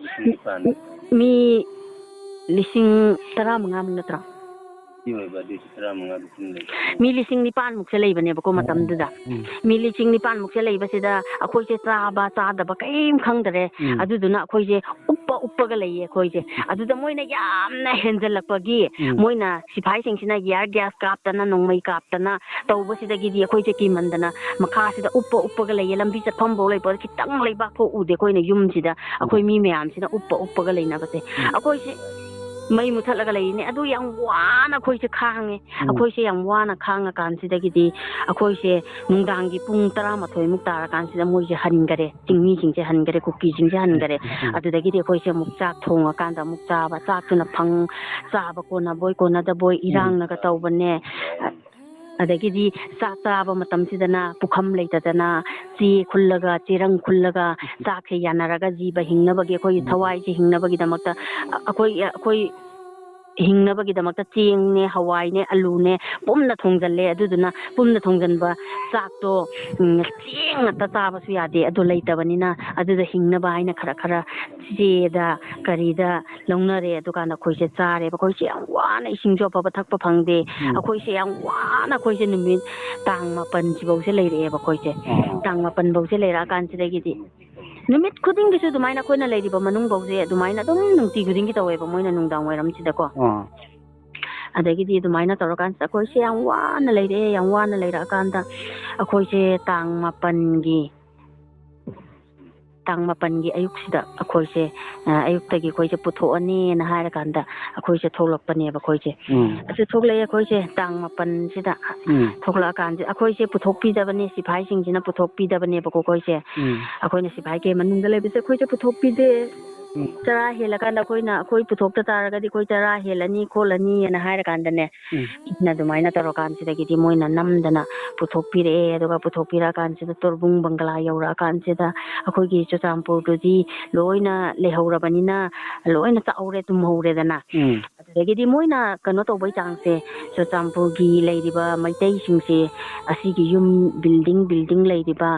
ꯅꯤꯄꯥꯟ꯫ ꯃꯤ ꯂꯤꯁꯤꯡ ꯇꯔꯥꯃꯉꯥꯃꯨꯛ ꯅꯠꯇ꯭ꯔꯣ? ꯁꯤ ꯑꯣꯏꯕ ꯑꯗꯨꯏꯁꯨ ꯇꯔꯥꯃꯉꯥ ꯂꯤꯁꯤꯡ ꯂꯩ꯫ ꯃꯤ ꯂꯤꯁꯤꯡ ꯅꯤꯄꯥꯟꯃꯨꯛꯁꯦ ꯂꯩꯕꯅꯦꯕꯀꯣ ꯃꯇꯝꯗꯨꯗ꯫ ꯎꯝ꯫ ꯃꯤ ꯂꯤꯁꯤꯡ ꯅꯤꯄꯥꯟꯃꯨꯛꯁꯦ ꯂꯩꯕꯁꯤꯗ ꯑꯩꯈꯣꯏꯁꯦ ꯆꯥꯕ ꯆꯥꯗꯕ ꯀꯔꯤꯝ ꯈꯪꯗꯔꯦ꯫ ꯎꯝ꯫ ꯑꯗꯨꯗꯨꯅ ꯑꯩꯈꯣꯏꯁꯦ ꯎꯞꯄ ꯎꯞꯄꯒ ꯂꯩꯌꯦ ꯑꯩꯈꯣꯏꯁꯦ꯫ ꯑꯗꯨꯗ ꯃꯣꯏꯅ ꯌꯥꯝꯅ ꯍꯦꯟꯖꯜꯂꯛꯄꯒꯤ ꯎꯝ꯫ ꯃꯣꯏꯅ ꯁꯤꯐꯥꯏꯁꯤꯡꯁꯤꯅ ꯌꯥꯔ ꯒ꯭ꯌꯥꯁ ꯀꯥꯞꯇꯅ, ꯅꯣꯡꯃꯩ ꯀꯥꯞꯇꯅ ꯇꯧꯕꯁꯤꯗꯒꯤꯗꯤ ꯑꯩꯈꯣꯏꯁꯦ ꯀꯤꯃꯟꯗꯅ ꯃꯈꯥꯁꯤꯗ ꯎꯞꯄ ꯎꯞꯄꯒ ꯂꯩꯌꯦ꯫ ꯂꯝꯕꯤ ꯆꯠꯐꯝꯐꯧ ꯂꯩꯄꯣꯠ, ꯈꯤꯇꯪ ꯂꯩꯕꯥꯛ ꯐꯥꯎ ꯎꯗꯦ ꯑꯩꯈꯣꯏꯅ ꯌꯨꯝꯁꯤꯗ꯫ ꯑꯩꯈꯣꯏ ꯃꯤ ꯃꯌꯥꯝꯁꯤꯅ ꯎꯞꯄ ꯎꯞꯄꯒ ꯂꯩꯅꯕꯁꯦ꯫ ꯎꯝ꯫ ꯑꯩꯈꯣꯏꯁꯦ ꯃꯩ ꯃꯨꯠꯊꯠꯂꯒ ꯂꯩꯔꯤꯅꯦ꯫ ꯑꯗꯨ ꯌꯥꯝ ꯋꯥꯅ ꯑꯩꯈꯣꯏꯁꯦ ꯈꯥꯡꯉꯦ꯫ ꯎꯝ꯫ ꯑꯩꯈꯣꯏꯁꯦ ꯌꯥꯝ ꯋꯥꯅ ꯈꯥꯡꯉꯀꯥꯟꯁꯤꯗꯒꯤꯗꯤ ꯑꯩꯈꯣꯏꯁꯦ ꯅꯨꯡꯗꯥꯡꯒꯤ ꯄꯨꯡ ꯇꯔꯥꯃꯥꯊꯣꯏꯃꯨꯛ ꯇꯥꯔꯀꯥꯟꯁꯤꯗ ꯃꯣꯏꯁꯦ ꯍꯟꯈꯔꯦ꯫ ꯆꯤꯡꯃꯤꯁꯤꯡꯁꯦ ꯍꯟꯈꯔꯦ, ꯀꯨꯀꯤꯁꯤꯡꯁꯦ ꯍꯟꯈꯔꯦ꯫ ꯎꯝ꯫ ꯑꯗꯨꯗꯒꯤꯗꯤ ꯑꯩꯈꯣꯏꯁꯦ ꯑꯃꯨꯛ ꯆꯥꯛ ꯊꯣꯡꯉꯀꯥꯟꯗ ꯑꯃꯨꯛ ꯆꯥꯕ꯫ ꯆꯥꯛꯇꯨꯅ ꯐꯪ-, ꯆꯥꯕ ꯀꯣꯟꯅꯕꯣꯏ ꯀꯣꯟꯅꯗꯕꯣꯏ ꯏꯔꯥꯡꯅꯒ ꯇꯧꯕꯅꯦ꯫ ꯑꯗꯒꯤꯗꯤ ꯆꯥꯛ ꯆꯥꯕ ꯃꯇꯝꯁꯤꯗꯅ ꯄꯨꯈꯝ ꯂꯩꯇꯗꯅ ꯆꯦ ꯈꯨꯜꯂꯒ, ꯆꯦꯔꯪ ꯈꯨꯜꯂꯒ ꯆꯥꯛꯁꯦ ꯌꯥꯅꯔꯒ ꯖꯤꯕ ꯍꯤꯡꯅꯕꯒꯤ, ꯑꯩꯈꯣꯏꯒꯤ ꯊꯋꯥꯏꯁꯦ ꯍꯤꯡꯅꯕꯒꯤꯗꯃꯛꯇ ꯑꯩꯈꯣꯏ, ꯑꯩꯈꯣꯏ ꯍꯤꯡꯅꯕꯒꯤꯗꯃꯛꯇ ꯆꯦꯡꯅꯦ, ꯍꯋꯥꯏꯅꯦ, ꯑꯂꯨꯅꯦ ꯄꯨꯟꯅ ꯊꯣꯡꯖꯜꯂꯦ꯫ ꯑꯗꯨꯗꯨꯅ ꯄꯨꯟꯅ ꯊꯣꯡꯖꯟꯕ ꯆꯥꯛꯇꯣ, ꯎꯝ, ꯆꯦꯡ ꯉꯥꯛꯇ ꯆꯥꯕꯁꯨ ꯌꯥꯗꯦ꯫ ꯑꯗꯨ ꯂꯩꯇꯕꯅꯤꯅ ꯑꯗꯨꯗ ꯍꯤꯡꯅꯕ ꯍꯥꯏꯅ ꯈꯔ ꯈꯔ ꯆꯦꯗ ꯀꯔꯤꯗ ꯂꯧꯅꯔꯦ꯫ ꯑꯗꯨꯀꯥꯟꯗ ꯑꯩꯈꯣꯏꯁꯦ ꯆꯥꯔꯦꯕ꯫ ꯑꯩꯈꯣꯏꯁꯦ ꯌꯥꯝ ꯋꯥꯅ, ꯏꯁꯤꯡꯁꯨ ꯑꯐꯕ ꯊꯛꯄ ꯐꯪꯗꯦ꯫ ꯎꯝ꯫ ꯑꯩꯈꯣꯏꯁꯦ ꯌꯥꯝ ꯋꯥꯅ, ꯑꯩꯈꯣꯏꯁꯦ ꯅꯨꯃꯤꯠ ꯇꯥꯡ ꯃꯥꯄꯟ ꯁꯤꯐꯧꯁꯦ ꯂꯩꯔꯛꯑꯦꯕ ꯑꯩꯈꯣꯏꯁꯦ꯫ ꯑꯣ꯫ ꯇꯥꯡ ꯃꯥꯄꯟ ꯐꯧꯁꯦ ꯂꯩꯔꯛꯑꯀꯥꯟꯁꯤꯗꯒꯤꯗꯤ ꯅꯨꯃꯤꯠ ꯈꯨꯗꯤꯡꯒꯤꯁꯨ ꯑꯗꯨꯃꯥꯏꯅ ꯑꯩꯈꯣꯏꯅ ꯂꯩꯔꯤꯕ ꯃꯅꯨꯡꯐꯧꯁꯦ ꯑꯗꯨꯃꯥꯏꯅ ꯑꯗꯨꯝ ꯅꯨꯡꯇꯤ ꯈꯨꯗꯤꯡꯒꯤ ꯇꯧꯋꯦꯕ ꯃꯣꯏꯅ ꯅꯨꯡꯗꯥꯡ ꯋꯥꯏꯔꯝꯁꯤꯗꯀꯣ꯫ ꯑꯣ꯫ ꯑꯗꯒꯤꯗꯤ ꯑꯗꯨꯃꯥꯏꯅ ꯇꯧꯔꯀꯥꯟꯁꯤꯗ ꯑꯩꯈꯣꯏꯁꯦ ꯌꯥꯝ ꯋꯥꯅ ꯂꯩꯔꯛꯑꯦ꯫ ꯌꯥꯝ ꯋꯥꯅ ꯂꯩꯔꯛꯑꯀꯥꯟꯗ ꯑꯩꯈꯣꯏꯁꯦ ꯇꯥꯡ ꯃꯥꯄꯟꯒꯤ ꯇꯥꯡ ꯃꯥꯄꯟꯒꯤ ꯑꯌꯨꯛꯁꯤꯗ ꯑꯩꯈꯣꯏꯁꯦ, ꯑ, ꯑꯌꯨꯛꯇꯒꯤ ꯑꯩꯈꯣꯏꯁꯦ ꯄꯨꯊꯣꯛꯑꯅꯤꯅ ꯍꯥꯏꯔꯀꯥꯟꯗ ꯑꯩꯈꯣꯏꯁꯦ ꯊꯣꯛꯂꯛꯄꯅꯦꯕ ꯑꯩꯈꯣꯏꯁꯦ꯫ ꯎꯝ ꯑꯗꯨ ꯊꯣꯛꯂꯛꯑꯦ ꯑꯩꯈꯣꯏꯁꯦ ꯇꯥꯡ ꯃꯥꯄꯟꯁꯤꯗ꯫ ꯎꯝ ꯊꯣꯛꯂꯛꯑꯀꯥꯟꯁꯤꯗ ꯑꯩꯈꯣꯏꯁꯦ ꯄꯨꯊꯣꯛꯄꯤꯗꯕꯅꯦ, ꯁꯤꯐꯥꯏꯁꯤꯡꯁꯤꯅ ꯄꯨꯊꯣꯛꯄꯤꯗꯕꯅꯦꯕꯀꯣ ꯑꯩꯈꯣꯏꯁꯦ꯫ ꯎꯝ ꯑꯩꯈꯣꯏꯅ ꯁꯤꯐꯥꯏ ꯀꯦꯝ ꯃꯅꯨꯡꯗ ꯂꯩꯕꯁꯦ ꯑꯩꯈꯣꯏꯁꯦ ꯄꯨꯊꯣꯛꯄꯤꯗꯦ꯫ ꯎꯝ ꯆꯔꯥ ꯍꯦꯜꯂꯀꯥꯟꯗ ꯑꯩꯈꯣꯏꯅ, ꯑꯩꯈꯣꯏ ꯄꯨꯊꯣꯛꯇ ꯇꯥꯔꯒꯗꯤ ꯑꯩꯈꯣꯏ ꯆꯔꯥ ꯍꯦꯜꯂꯅꯤ ꯈꯣꯠꯂꯅꯤꯅ ꯍꯥꯏꯔꯀꯥꯟꯗꯅꯦ, ꯎꯝ ꯑꯗꯨꯃꯥꯏꯅ ꯇꯧꯔꯀꯥꯟꯁꯤꯗꯒꯤꯗꯤ ꯃꯣꯏꯅ ꯅꯝꯗꯅ ꯄꯨꯊꯣꯛꯄꯤꯔꯛꯑꯦ꯫ ꯑꯗꯨꯒ ꯄꯨꯊꯣꯛꯄꯤꯔꯛꯑꯀꯥꯟꯁꯤꯗ ꯇꯣꯔꯕꯨꯡ ꯕꯪꯒꯂꯥ ꯌꯧꯔꯛꯑꯀꯥꯟꯁꯤꯗ ꯑꯩꯈꯣꯏꯒꯤ ꯆꯨꯔꯆꯥꯟꯄꯨꯔꯗꯨꯗꯤ ꯂꯣꯏꯅ ꯂꯩꯍꯧꯔꯕꯅꯤꯅ ꯂꯣꯏꯅ ꯆꯥꯛꯍꯧꯔꯦ, ꯇꯨꯝꯍꯧꯔꯦꯗꯅ꯫ ꯎꯝ ꯑꯗꯨꯗꯒꯤꯗꯤ ꯃꯣꯏꯅ ꯀꯩꯅꯣ ꯇꯧꯕꯩ ꯆꯥꯡꯁꯦ, ꯆꯨꯔꯆꯥꯟꯄꯨꯔꯒꯤ ꯂꯩꯔꯤꯕ ꯃꯩꯇꯩꯁꯤꯡꯁꯦ, ꯑꯁꯤꯒꯤ ꯌꯨꯝ, ꯕꯤꯜꯗꯤꯡ, ꯕꯤꯜꯗꯤꯡ ꯂꯩꯔꯤꯕ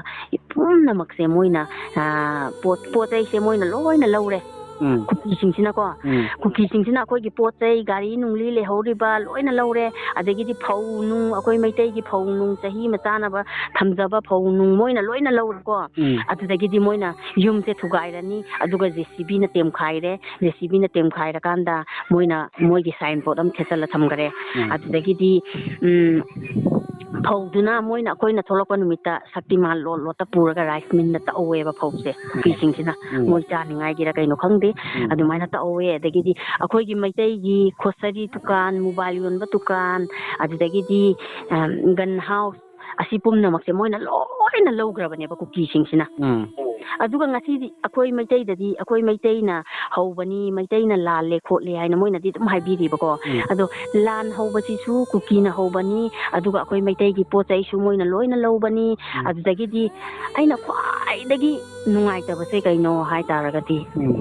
ꯄꯨꯝꯅꯃꯛꯁꯦ ꯃꯣꯏꯅ, ꯑ, ꯄꯣꯠ, ꯄꯣꯠ ꯆꯩꯁꯦ ꯃꯣꯏꯅ ꯂꯣꯏꯅ ꯂꯧꯔꯦ꯫ ꯎꯝ ꯀꯨꯀꯤꯁꯤꯡꯁꯤꯅꯀꯣ, ꯎꯝ ꯀꯨꯀꯤꯁꯤꯡꯁꯤꯅ ꯑꯩꯈꯣꯏꯒꯤ ꯄꯣꯠ ꯆꯩ, ꯒꯥꯔꯤ ꯅꯨꯡꯂꯤ ꯂꯩꯍꯧꯔꯤꯕ ꯂꯣꯏꯅ ꯂꯧꯔꯦ꯫ ꯑꯗꯒꯤꯗꯤ ꯐꯧ ꯅꯨꯡ, ꯑꯩꯈꯣꯏ ꯃꯩꯇꯩꯒꯤ ꯐꯧ ꯅꯨꯡ, ꯆꯍꯤ ꯑꯃ ꯆꯥꯅꯕ ꯊꯝꯖꯕ ꯐꯧ ꯅꯨꯡ ꯃꯣꯏꯅ ꯂꯣꯏꯅ ꯂꯧꯔꯦꯀꯣ꯫ ꯎꯝ ꯑꯗꯨꯗꯒꯤꯗꯤ ꯃꯣꯏꯅ ꯌꯨꯝꯁꯦ ꯊꯨꯒꯥꯏꯔꯅꯤ, ꯑꯗꯨꯒ JCBꯅ ꯇꯦꯝꯈꯥꯏꯔꯦ꯫ JCBꯅ ꯇꯦꯝꯈꯥꯏꯔꯀꯥꯟꯗ ꯃꯣꯏꯅ ꯃꯣꯏꯒꯤ sign board ꯑꯃ ꯊꯦꯠꯆꯜꯂ ꯊꯝꯈꯔꯦ꯫ ꯎꯝ ꯑꯗꯨꯗꯒꯤꯗꯤ, ꯎꯝ, ꯐꯧꯗꯨꯅ ꯃꯣꯏꯅ, ꯑꯩꯈꯣꯏꯅ ꯊꯣꯛꯂꯛꯄ ꯅꯨꯃꯤꯠꯇ ꯁꯛꯇꯤꯃꯥꯟ ꯂꯣꯠ ꯂꯣꯠꯇ ꯄꯨꯔꯒ rice millꯗ ꯇꯛꯍꯧꯋꯦꯕ ꯐꯧꯁꯦ, ꯀꯨꯀꯤꯁꯤꯡꯁꯤꯅ꯫ ꯎꯝ ꯃꯣꯏ ꯆꯥꯅꯤꯡꯉꯥꯏꯒꯤꯔ ꯀꯩꯅꯣ ꯈꯪꯗꯦ, ꯎꯝ ꯑꯗꯨꯃꯥꯏꯅ ꯇꯛꯍꯧꯋꯦ꯫ ꯑꯗꯒꯤꯗꯤ ꯑꯩꯈꯣꯏꯒꯤ ꯃꯩꯇꯩꯒꯤ grocery ꯗꯨꯀꯥꯟ, mobile ꯌꯣꯟꯕ ꯗꯨꯀꯥꯟ, ꯑꯗꯨꯗꯒꯤꯗꯤ, ꯑꯝ, gun house, ꯑꯁꯤ ꯄꯨꯝꯅꯃꯛꯁꯦ ꯃꯣꯏꯅ ꯂꯣꯏꯅ ꯂꯧꯈ꯭ꯔꯕꯅꯦꯕ ꯀꯨꯀꯤꯁꯤꯡꯁꯤꯅ꯫ ꯎꯝ ꯑꯗꯨꯒ ꯉꯁꯤꯗꯤ ꯑꯩꯈꯣꯏ ꯃꯩꯇꯩꯗꯗꯤ, ꯑꯩꯈꯣꯏ ꯃꯩꯇꯩꯅ ꯍꯧꯕꯅꯤ, ꯃꯩꯇꯩꯅ ꯂꯥꯜꯂꯦ ꯈꯣꯠꯂꯦ ꯍꯥꯏꯅ ꯃꯣꯏꯅꯗꯤ ꯑꯗꯨꯝ ꯍꯥꯏꯕꯤꯔꯤꯕꯀꯣ꯫ ꯎꯝ ꯑꯗꯣ ꯂꯥꯟ ꯍꯧꯕꯁꯤꯁꯨ ꯀꯨꯀꯤꯅ ꯍꯧꯕꯅꯤ, ꯑꯗꯨꯒ ꯑꯩꯈꯣꯏ ꯃꯩꯇꯩꯒꯤ ꯄꯣꯠ ꯆꯩꯁꯨ ꯃꯣꯏꯅ ꯂꯣꯏꯅ ꯂꯧꯕꯅꯤ꯫ ꯎꯝ ꯑꯗꯨꯗꯒꯤꯗꯤ ꯑꯩꯅ ꯈ꯭ꯋꯥꯏꯗꯒꯤ ꯅꯨꯡꯉꯥꯏꯇꯕꯁꯦ ꯀꯩꯅꯣ ꯍꯥꯏ ꯇꯥꯔꯒꯗꯤ, ꯎꯝ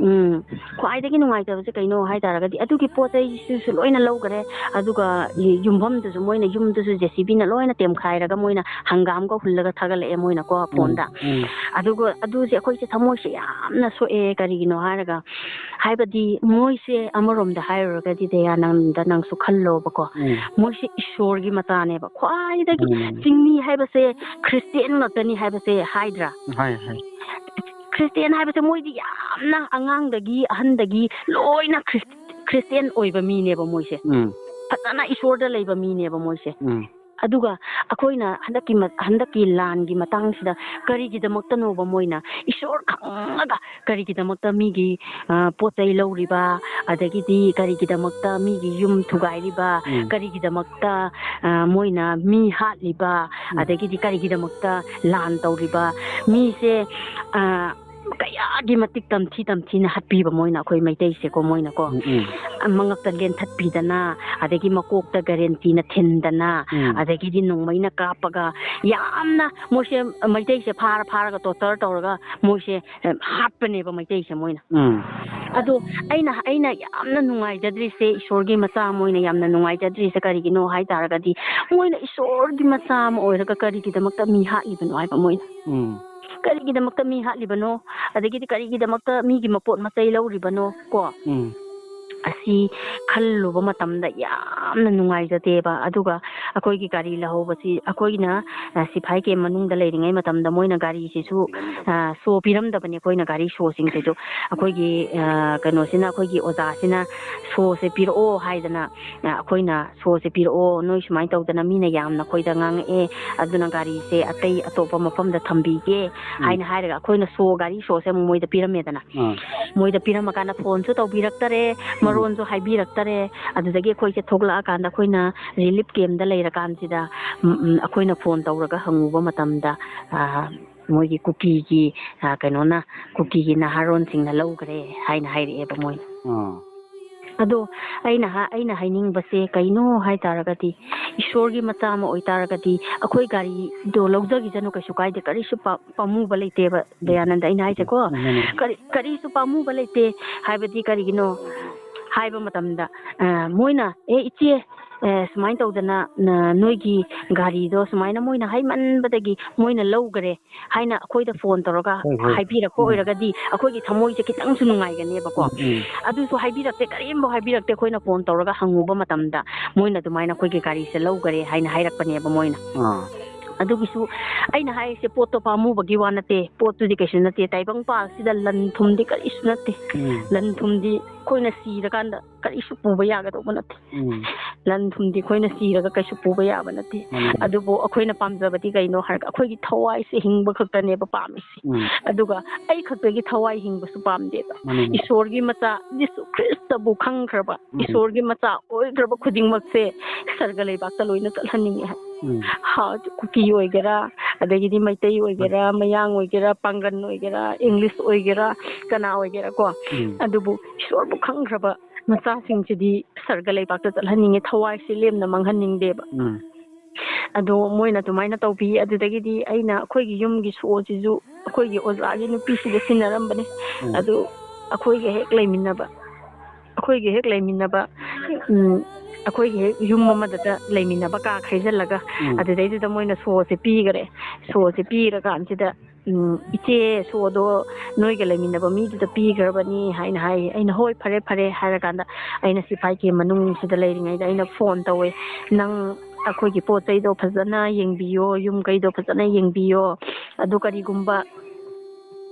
ꯎꯝ, ꯈ꯭ꯋꯥꯏꯗꯒꯤ ꯅꯨꯡꯉꯥꯏꯇꯕꯁꯦ ꯀꯩꯅꯣ ꯍꯥꯏ ꯇꯥꯔꯒꯗꯤ, ꯑꯗꯨꯒꯤ ꯄꯣꯠ ꯆꯩꯁꯤꯁꯨ ꯂꯣꯏꯅ ꯂꯧꯈ꯭ꯔꯦ꯫ ꯑꯗꯨꯒ ꯌꯨꯝꯐꯝꯗꯨꯁꯨ, ꯃꯣꯏꯅ ꯌꯨꯝꯗꯨꯁꯨ JCBꯅ ꯂꯣꯏꯅ ꯇꯦꯝꯈꯥꯏꯔꯒ ꯃꯣꯏꯅ ꯍꯪꯒꯥꯝꯒ ꯍꯨꯜꯂꯒ ꯊꯥꯒꯠꯂꯛꯑꯦ ꯃꯣꯏꯅꯀꯣ ꯐꯣꯟꯗ꯫ ꯎꯝ ꯑꯗꯨꯒ ꯑꯗꯨꯁꯦ ꯑꯩꯈꯣꯏꯁꯦ ꯊꯃꯣꯏꯁꯦ ꯌꯥꯝꯅ ꯁꯣꯛꯑꯦ꯫ ꯀꯔꯤꯒꯤꯅꯣ ꯍꯥꯏꯔꯒ, ꯍꯥꯏꯕꯗꯤ ꯃꯣꯏꯁꯦ ꯑꯃꯔꯣꯝꯗ ꯍꯥꯏꯔꯨꯔꯒꯗꯤ, ꯗꯌꯥꯅꯟꯗ, ꯅꯪꯁꯨ ꯈꯜꯂꯣꯕꯀꯣ, ꯎꯝ ꯃꯣꯏꯁꯦ ꯏꯁꯣꯔꯒꯤ ꯃꯆꯥꯅꯦꯕ, ꯈ꯭ꯋꯥꯏꯗꯒꯤ ꯃꯥꯅꯤ, ꯃꯥꯅꯤ꯫ ꯆꯤꯡꯃꯤ ꯍꯥꯏꯕꯁꯦ ꯈ꯭ꯔꯤꯁꯇꯦꯟ ꯉꯥꯛꯇꯅꯤ ꯍꯥꯏꯕꯁꯦ ꯍꯥꯏꯗ꯭ꯔꯥ? ꯍꯥꯏ, ꯍꯥꯏ꯫ ꯈ꯭ꯔꯤꯁꯇꯦꯟ ꯍꯥꯏꯕꯁꯦ ꯃꯣꯏꯗꯤ ꯌꯥꯝꯅ ꯑꯉꯥꯡꯗꯒꯤ ꯑꯍꯟꯗꯒꯤ ꯂꯣꯏꯅ ꯈ꯭ꯔꯤꯁ-, ꯈ꯭ꯔꯤꯁꯇꯦꯟ ꯑꯣꯏꯕ ꯃꯤꯅꯦꯕ ꯃꯣꯏꯁꯦ꯫ ꯎꯝ, ꯐꯖꯅ ꯏꯁꯣꯔꯗ ꯂꯩꯕ ꯃꯤꯅꯦꯕ ꯃꯣꯏꯁꯦ꯫ ꯎꯝ, ꯑꯗꯨꯒ ꯑꯩꯈꯣꯏꯅ ꯍꯟꯗꯛꯀꯤ ꯃ-, ꯍꯟꯗꯛꯀꯤ ꯂꯥꯟꯒꯤ ꯃꯇꯥꯡꯁꯤꯗ ꯀꯔꯤꯒꯤꯗꯃꯛꯇꯅꯣꯕ ꯃꯣꯏꯅ ꯏꯁꯣꯔ ꯈꯪꯉꯒ ꯀꯔꯤꯒꯤꯗꯃꯛꯇ ꯃꯤꯒꯤ, ꯑ, ꯄꯣꯠ ꯆꯩ ꯂꯧꯔꯤꯕ, ꯑꯗꯒꯤꯗꯤ ꯀꯔꯤꯒꯤꯗꯃꯛꯇ ꯃꯤꯒꯤ ꯌꯨꯝ ꯊꯨꯒꯥꯏꯔꯤꯕ, ꯎꯝ꯫ ꯀꯔꯤꯒꯤꯗꯃꯛꯇ, ꯑ, ꯃꯣꯏꯅ ꯃꯤ ꯍꯥꯠꯂꯤꯕ, ꯎꯝ꯫ ꯑꯗꯒꯤꯗꯤ ꯀꯔꯤꯒꯤꯗꯃꯛꯇ ꯂꯥꯟ ꯇꯧꯔꯤꯕ, ꯃꯤꯁꯦ, ꯑ, ꯀꯌꯥꯒꯤ ꯃꯇꯤꯛ ꯇꯝꯊꯤ ꯇꯝꯊꯤꯅ ꯍꯥꯠꯄꯤꯕ ꯃꯣꯏꯅ, ꯑꯩꯈꯣꯏ ꯃꯩꯇꯩꯁꯦꯀꯣ, ꯃꯣꯏꯅꯀꯣ꯫ ꯎꯝ, ꯎꯝ꯫ ꯃꯉꯛꯇ ꯂꯦꯟꯊꯠꯄꯤꯗꯅ, ꯑꯗꯒꯤ ꯃꯀꯣꯛꯇ ꯒꯥꯔꯦꯟꯇꯤꯅ ꯊꯤꯟꯗꯅ, ꯎꯝ꯫ ꯑꯗꯒꯤꯗꯤ ꯅꯣꯡꯃꯩꯅ ꯀꯥꯞꯄꯒ, ꯌꯥꯝꯅ ꯃꯣꯏꯁꯦ, ꯃꯩꯇꯩꯁꯦ ꯐꯥꯔ ꯐꯥꯔꯒ torture ꯇꯧꯔꯒ ꯃꯣꯏꯁꯦ, ꯑ, ꯍꯥꯠꯄꯅꯦꯕ ꯃꯩꯇꯩꯁꯦ ꯃꯣꯏꯅ꯫ ꯎꯝ꯫ ꯑꯗꯣ ꯑꯩꯅ, ꯑꯩꯅ ꯌꯥꯝꯅ ꯅꯨꯡꯉꯥꯏꯖꯗ꯭ꯔꯤꯁꯦ, ꯏꯁꯣꯔꯒꯤ ꯃꯆꯥ ꯑꯃ ꯑꯣꯏꯅ ꯌꯥꯝꯅ ꯅꯨꯡꯉꯥꯏꯖꯗ꯭ꯔꯤꯁꯦ ꯀꯔꯤꯒꯤꯅꯣ ꯍꯥꯏ ꯇꯥꯔꯒꯗꯤ, ꯃꯣꯏꯅ ꯏꯁꯣꯔꯒꯤ ꯃꯆꯥ ꯑꯃ ꯑꯣꯏꯔꯒ ꯀꯔꯤꯒꯤꯗꯃꯛꯇ ꯃꯤ ꯍꯥꯠꯂꯤꯕꯅꯣ ꯍꯥꯏꯕ ꯃꯣꯏꯅ꯫ ꯎꯝ꯫ ꯀꯔꯤꯒꯤꯗꯃꯛꯇ ꯃꯤ ꯍꯥꯠꯂꯤꯕꯅꯣ? ꯑꯗꯒꯤꯗꯤ ꯀꯔꯤꯒꯤꯗꯃꯛꯇ ꯃꯤꯒꯤ ꯃꯄꯣꯠ ꯃꯆꯩ ꯂꯧꯔꯤꯕꯅꯣ ꯀꯣ? ꯎꯝ꯫ ꯑꯁꯤ ꯈꯜꯂꯨꯕ ꯃꯇꯝꯗ ꯌꯥꯝꯅ ꯅꯨꯡꯉꯥꯏꯖꯗꯦꯕ꯫ ꯑꯗꯨꯒ ꯑꯩꯈꯣꯏꯒꯤ ꯒꯥꯔꯤ ꯂꯧꯍꯧꯕꯁꯤ ꯑꯩꯈꯣꯏꯅ, ꯑ, ꯁꯤꯐꯥꯏ camp ꯃꯅꯨꯡꯗ ꯂꯩꯔꯤꯉꯩ ꯃꯇꯝꯗ ꯃꯣꯏꯅ ꯒꯥꯔꯤꯁꯤꯁꯨ, ꯑ, show ꯄꯤꯔꯝꯗꯕꯅꯤ꯫ ꯑꯩꯈꯣꯏꯅ ꯒꯥꯔꯤ showꯁꯤꯡꯁꯤꯁꯨ ꯑꯩꯈꯣꯏꯒꯤ, ꯑ, ꯀꯩꯅꯣꯁꯤꯅ, ꯑꯩꯈꯣꯏꯒꯤ ꯑꯣꯖꯥꯁꯤꯅ showꯁꯦ ꯄꯤꯔꯛꯑꯣ ꯍꯥꯏꯗꯅ, ꯑ, ꯑꯩꯈꯣꯏꯅ showꯁꯦ ꯄꯤꯔꯛꯑꯣ, ꯅꯣꯏ ꯁꯨꯃꯥꯏꯅ ꯇꯧꯗꯅ ꯃꯤꯅ ꯌꯥꯝꯅ ꯑꯩꯈꯣꯏꯗ ꯉꯥꯡꯉꯛꯑꯦ, ꯑꯗꯨꯅ ꯒꯥꯔꯤꯁꯦ ꯑꯇꯩ ꯑꯇꯣꯞꯄ ꯃꯐꯝꯗ ꯊꯝꯕꯤꯒꯦ ꯎꯝ꯫ ꯍꯥꯏꯅ ꯍꯥꯏꯔꯒ ꯑꯩꯈꯣꯏꯅ show, ꯒꯥꯔꯤ showꯁꯦ ꯑꯃꯨꯛ ꯃꯣꯏꯗ ꯄꯤꯔꯝꯃꯦꯗꯅ꯫ ꯑꯥ꯫ ꯃꯣꯏꯗ ꯄꯤꯔꯝꯃꯀꯥꯟꯗ phoneꯁꯨ ꯇꯧꯕꯤꯔꯛꯇꯔꯦ, ꯎꯝ꯫ ꯃꯔꯣꯟꯁꯨ ꯍꯥꯏꯕꯤꯔꯛꯇꯔꯦ꯫ ꯑꯗꯨꯗꯒꯤ ꯑꯩꯈꯣꯏꯁꯦ ꯊꯣꯛꯂꯛꯑꯀꯥꯟꯗ ꯑꯩꯈꯣꯏꯅ relief campꯇ ꯂꯩꯔꯀꯥꯟꯁꯤꯗ, ꯎꯝ, ꯎꯝ, ꯑꯩꯈꯣꯏꯅ phone ꯇꯧꯔꯒ ꯍꯪꯉꯨꯕ ꯃꯇꯝꯗ, ꯑ, ꯃꯣꯏꯒꯤ ꯀꯨꯀꯤꯒꯤ, ꯑ, ꯀꯩꯅꯣꯅ, ꯀꯨꯀꯤꯒꯤ ꯅꯍꯥꯔꯣꯟꯁꯤꯡꯅ ꯂꯧꯈ꯭ꯔꯦ ꯍꯥꯏꯅ ꯍꯥꯏꯔꯛꯑꯦꯕ ꯃꯣꯏꯅ꯫ ꯑꯥ꯫ ꯑꯗꯣ ꯑꯩꯅ ꯍꯥ-, ꯑꯩꯅ ꯍꯥꯏꯅꯤꯡꯕꯁꯦ ꯀꯩꯅꯣ ꯍꯥꯏ ꯇꯥꯔꯒꯗꯤ, ꯏꯁꯣꯔꯒꯤ ꯃꯆꯥ ꯑꯃ ꯑꯣꯏ ꯇꯥꯔꯒꯗꯤ ꯑꯩꯈꯣꯏ ꯒꯥꯔꯤꯗꯣ ꯂꯧꯖꯈꯤꯁꯅꯨ, ꯀꯩꯁꯨ ꯀꯥꯏꯗꯦ, ꯀꯔꯤꯁꯨ ꯄꯥ-, ꯄꯥꯝꯃꯨꯕ ꯂꯩꯇꯦꯕ, ꯗꯌꯥꯅꯟꯗ, ꯑꯩꯅ ꯍꯥꯏꯁꯦꯀꯣ꯫ ꯎꯝ, ꯃꯥꯅꯦ꯫ ꯀꯔꯤ, ꯀꯔꯤꯁꯨ ꯄꯥꯝꯃꯨꯕ ꯂꯩꯇꯦ꯫ ꯍꯥꯏꯕꯗꯤ ꯀꯔꯤꯒꯤꯅꯣ ꯍꯥꯏꯕ ꯃꯇꯝꯗ, ꯑ, ꯃꯣꯏꯅ, "ꯑꯦ, ꯏꯆꯦ, ꯑ, ꯁꯨꯃꯥꯏꯅ ꯇꯧꯗꯅ, ꯅ-, ꯅꯣꯏꯒꯤ ꯒꯥꯔꯤꯗꯣ ꯁꯨꯃꯥꯏꯅ ꯃꯣꯏꯅ ꯍꯥꯏꯃꯟꯕꯗꯒꯤ ꯃꯣꯏꯅ ꯂꯧꯈꯔꯦ" ꯍꯥꯏꯅ ꯑꯩꯈꯣꯏꯗ phone ꯇꯧꯔꯒ ꯍꯣꯏ, ꯍꯣꯏ꯫ ꯍꯥꯏꯕꯤꯔꯛꯄ ꯎꯝ꯫ ꯑꯣꯏꯔꯒꯗꯤ ꯑꯩꯈꯣꯏꯒꯤ ꯊꯃꯣꯏꯁꯦ ꯈꯤꯇꯪꯁꯨ ꯅꯨꯡꯉꯥꯏꯒꯅꯦꯕꯀꯣ꯫ ꯎꯝ, ꯎꯝ꯫ ꯑꯗꯨꯁꯨ ꯍꯥꯏꯕꯤꯔꯛꯇꯦ, ꯀꯔꯤꯝꯐꯥꯎ ꯍꯥꯏꯕꯤꯔꯛꯇꯦ꯫ ꯑꯩꯈꯣꯏꯅ phone ꯇꯧꯔꯒ ꯍꯪꯉꯨꯕ ꯃꯇꯝꯗ ꯃꯣꯏꯅ ꯑꯗꯨꯃꯥꯏꯅ ꯑꯩꯈꯣꯏꯒꯤ ꯒꯥꯔꯤꯁꯦ ꯂꯧꯈꯔꯦ ꯍꯥꯏꯅ ꯍꯥꯏꯔꯛꯄꯅꯦꯕ ꯃꯣꯏꯅ꯫ ꯑꯥ꯫ ꯑꯗꯨꯒꯤꯁꯨ ꯑꯩꯅ ꯍꯥꯏꯔꯤꯁꯦ, ꯄꯣꯠꯇꯣ ꯄꯥꯝꯃꯨꯕꯒꯤ ꯋꯥ ꯅꯠꯇꯦ, ꯄꯣꯠꯇꯨꯗꯤ ꯀꯩꯁꯨ ꯅꯠꯇꯦ꯫ ꯇꯥꯏꯕꯪꯄꯥꯜꯁꯤꯗ ꯂꯟ ꯊꯨꯝꯗꯤ ꯀꯔꯤꯁꯨ ꯅꯠꯇꯦ꯫ ꯎꯝ꯫ ꯂꯟ ꯊꯨꯝꯗꯤ ꯑꯩꯈꯣꯏꯅ ꯁꯤꯔꯀꯥꯟꯗ ꯀꯔꯤꯁꯨ ꯄꯨꯕ ꯌꯥꯒꯗꯧꯕ ꯅꯠꯇꯦ꯫ ꯎꯝ꯫ ꯂꯟ ꯊꯨꯝꯗꯤ ꯑꯩꯈꯣꯏꯅ ꯁꯤꯔꯒ ꯀꯩꯁꯨ ꯄꯨꯕ ꯌꯥꯕ ꯅꯠꯇꯦ꯫ ꯃꯥꯅꯤ, ꯃꯥꯅꯤ꯫ ꯑꯗꯨꯕꯨ ꯑꯩꯈꯣꯏꯅ ꯄꯥꯝꯖꯕꯗꯤ ꯀꯩꯅꯣ ꯍꯥꯏꯔꯒ ꯑꯩꯈꯣꯏꯒꯤ ꯊꯋꯥꯏꯁꯦ ꯍꯤꯡꯕ ꯈꯛꯇꯅꯦꯕ ꯄꯥꯝꯃꯤꯁꯦ꯫ ꯎꯝ꯫ ꯑꯗꯨꯒ ꯑꯩ ꯈꯛꯇꯒꯤ ꯊꯋꯥꯏ ꯍꯤꯡꯕꯁꯨ ꯄꯥꯝꯗꯦꯕ꯫ ꯃꯥꯅꯤ, ꯃꯥꯅꯤ꯫ ꯏꯁꯣꯔꯒꯤ ꯃꯆꯥ ꯖꯤꯁꯨ ꯈ꯭ꯔꯤꯁꯇꯕꯨ ꯈꯪꯈ꯭ꯔꯕ, ꯎꯝ꯫ ꯏꯁꯣꯔꯒꯤ ꯃꯆꯥ ꯑꯣꯏꯈ꯭ꯔꯕ ꯈꯨꯗꯤꯡꯃꯛꯁꯦ ꯁꯔꯒ ꯂꯩꯕꯥꯛꯇ ꯂꯣꯏꯅ ꯆꯠꯍꯟꯅꯤꯡꯉꯦ ꯍꯥꯏ꯫ ꯎꯝ꯫ ꯍꯥ, ꯀꯨꯀꯤ ꯑꯣꯏꯒꯦꯔꯥ, ꯑꯗꯒꯤꯗꯤ ꯃꯩꯇꯩ ꯑꯣꯏꯒꯦꯔꯥ, ꯃꯌꯥꯡ ꯑꯣꯏꯒꯦꯔꯥ, ꯄꯥꯡꯒꯟ ꯑꯣꯏꯒꯦꯔꯥ, ꯏꯪꯂꯤꯁ ꯑꯣꯏꯒꯦꯔꯥ, ꯀꯅꯥ ꯑꯣꯏꯒꯦꯔꯥ ꯀꯣ, ꯎꯝ꯫ ꯑꯗꯨꯕꯨ ꯏꯁꯣꯔꯕꯨ ꯈꯪꯈ꯭ꯔꯕ ꯃꯆꯥꯁꯤꯡꯁꯤꯗꯤ ꯁꯔꯒ ꯂꯩꯕꯥꯛꯇ ꯆꯠꯍꯟꯅꯤꯡꯉꯦ, ꯊꯋꯥꯏꯁꯦ ꯂꯦꯝꯅ ꯃꯥꯡꯍꯟꯅꯤꯡꯗꯦꯕ꯫ ꯎꯝ꯫ ꯑꯗꯣ ꯃꯣꯏꯅ ꯑꯗꯨꯃꯥꯏꯅ ꯇꯧꯕꯤ꯫ ꯑꯗꯨꯗꯒꯤꯗꯤ ꯑꯩꯅ ꯑꯩꯈꯣꯏꯒꯤ ꯌꯨꯝꯒꯤ ꯁꯣꯁꯤꯁꯨ ꯑꯩꯈꯣꯏꯒꯤ ꯑꯣꯖꯥꯒꯤ ꯅꯨꯄꯤꯁꯤꯗ ꯁꯤꯟꯅꯔꯝꯕꯅꯦ꯫ ꯎꯝ꯫ ꯑꯗꯨ ꯑꯩꯈꯣꯏꯒ ꯍꯦꯛ ꯂꯩꯃꯤꯟꯅꯕ, ꯑꯩꯈꯣꯏꯒ ꯍꯦꯛ ꯂꯩꯃꯤꯟꯅꯕ, ꯎꯝ, ꯑꯩꯈꯣꯏꯒꯤ ꯍꯦꯛ ꯌꯨꯝ ꯑꯃꯗꯇ ꯂꯩꯃꯤꯟꯅꯕ ꯀꯥ ꯈꯥꯏꯖꯤꯜꯂꯒ, ꯎꯝ꯫ ꯑꯗꯨꯗꯩꯗꯨꯗ ꯃꯣꯏꯅ ꯁꯣꯁꯦ ꯄꯤꯈꯔꯦ꯫ ꯁꯣꯁꯦ ꯄꯤꯔꯀꯥꯟꯁꯤꯗ, ꯎꯝ, "ꯏꯆꯦ, ꯁꯣꯗꯣ ꯅꯣꯏꯒ ꯂꯩꯃꯤꯟꯅꯕ ꯃꯤꯗꯨꯗ ꯄꯤꯈ꯭ꯔꯕꯅꯤ" ꯍꯥꯏꯅ ꯍꯥꯏꯌꯦ꯫ ꯑꯩꯅ, "ꯍꯣꯏ, ꯐꯔꯦ, ꯐꯔꯦ" ꯍꯥꯏꯔꯀꯥꯟꯗ ꯑꯩꯅ ꯁꯤꯐꯥꯏꯒꯤ ꯃꯅꯨꯡꯁꯤꯗ ꯂꯩꯔꯤꯉꯩꯗ ꯑꯩꯅ ꯐꯣꯟ ꯇꯧꯋꯦ, "ꯅꯪ ꯑꯩꯈꯣꯏꯒꯤ ꯄꯣꯠ ꯆꯩꯗꯣ ꯐꯖꯅ ꯌꯦꯡꯕꯤꯌꯣ, ꯌꯨꯝ ꯀꯩꯗꯣ ꯐꯖꯅ ꯌꯦꯡꯕꯤꯌꯣ, ꯑꯗꯨ ꯀꯔꯤꯒꯨꯝꯕ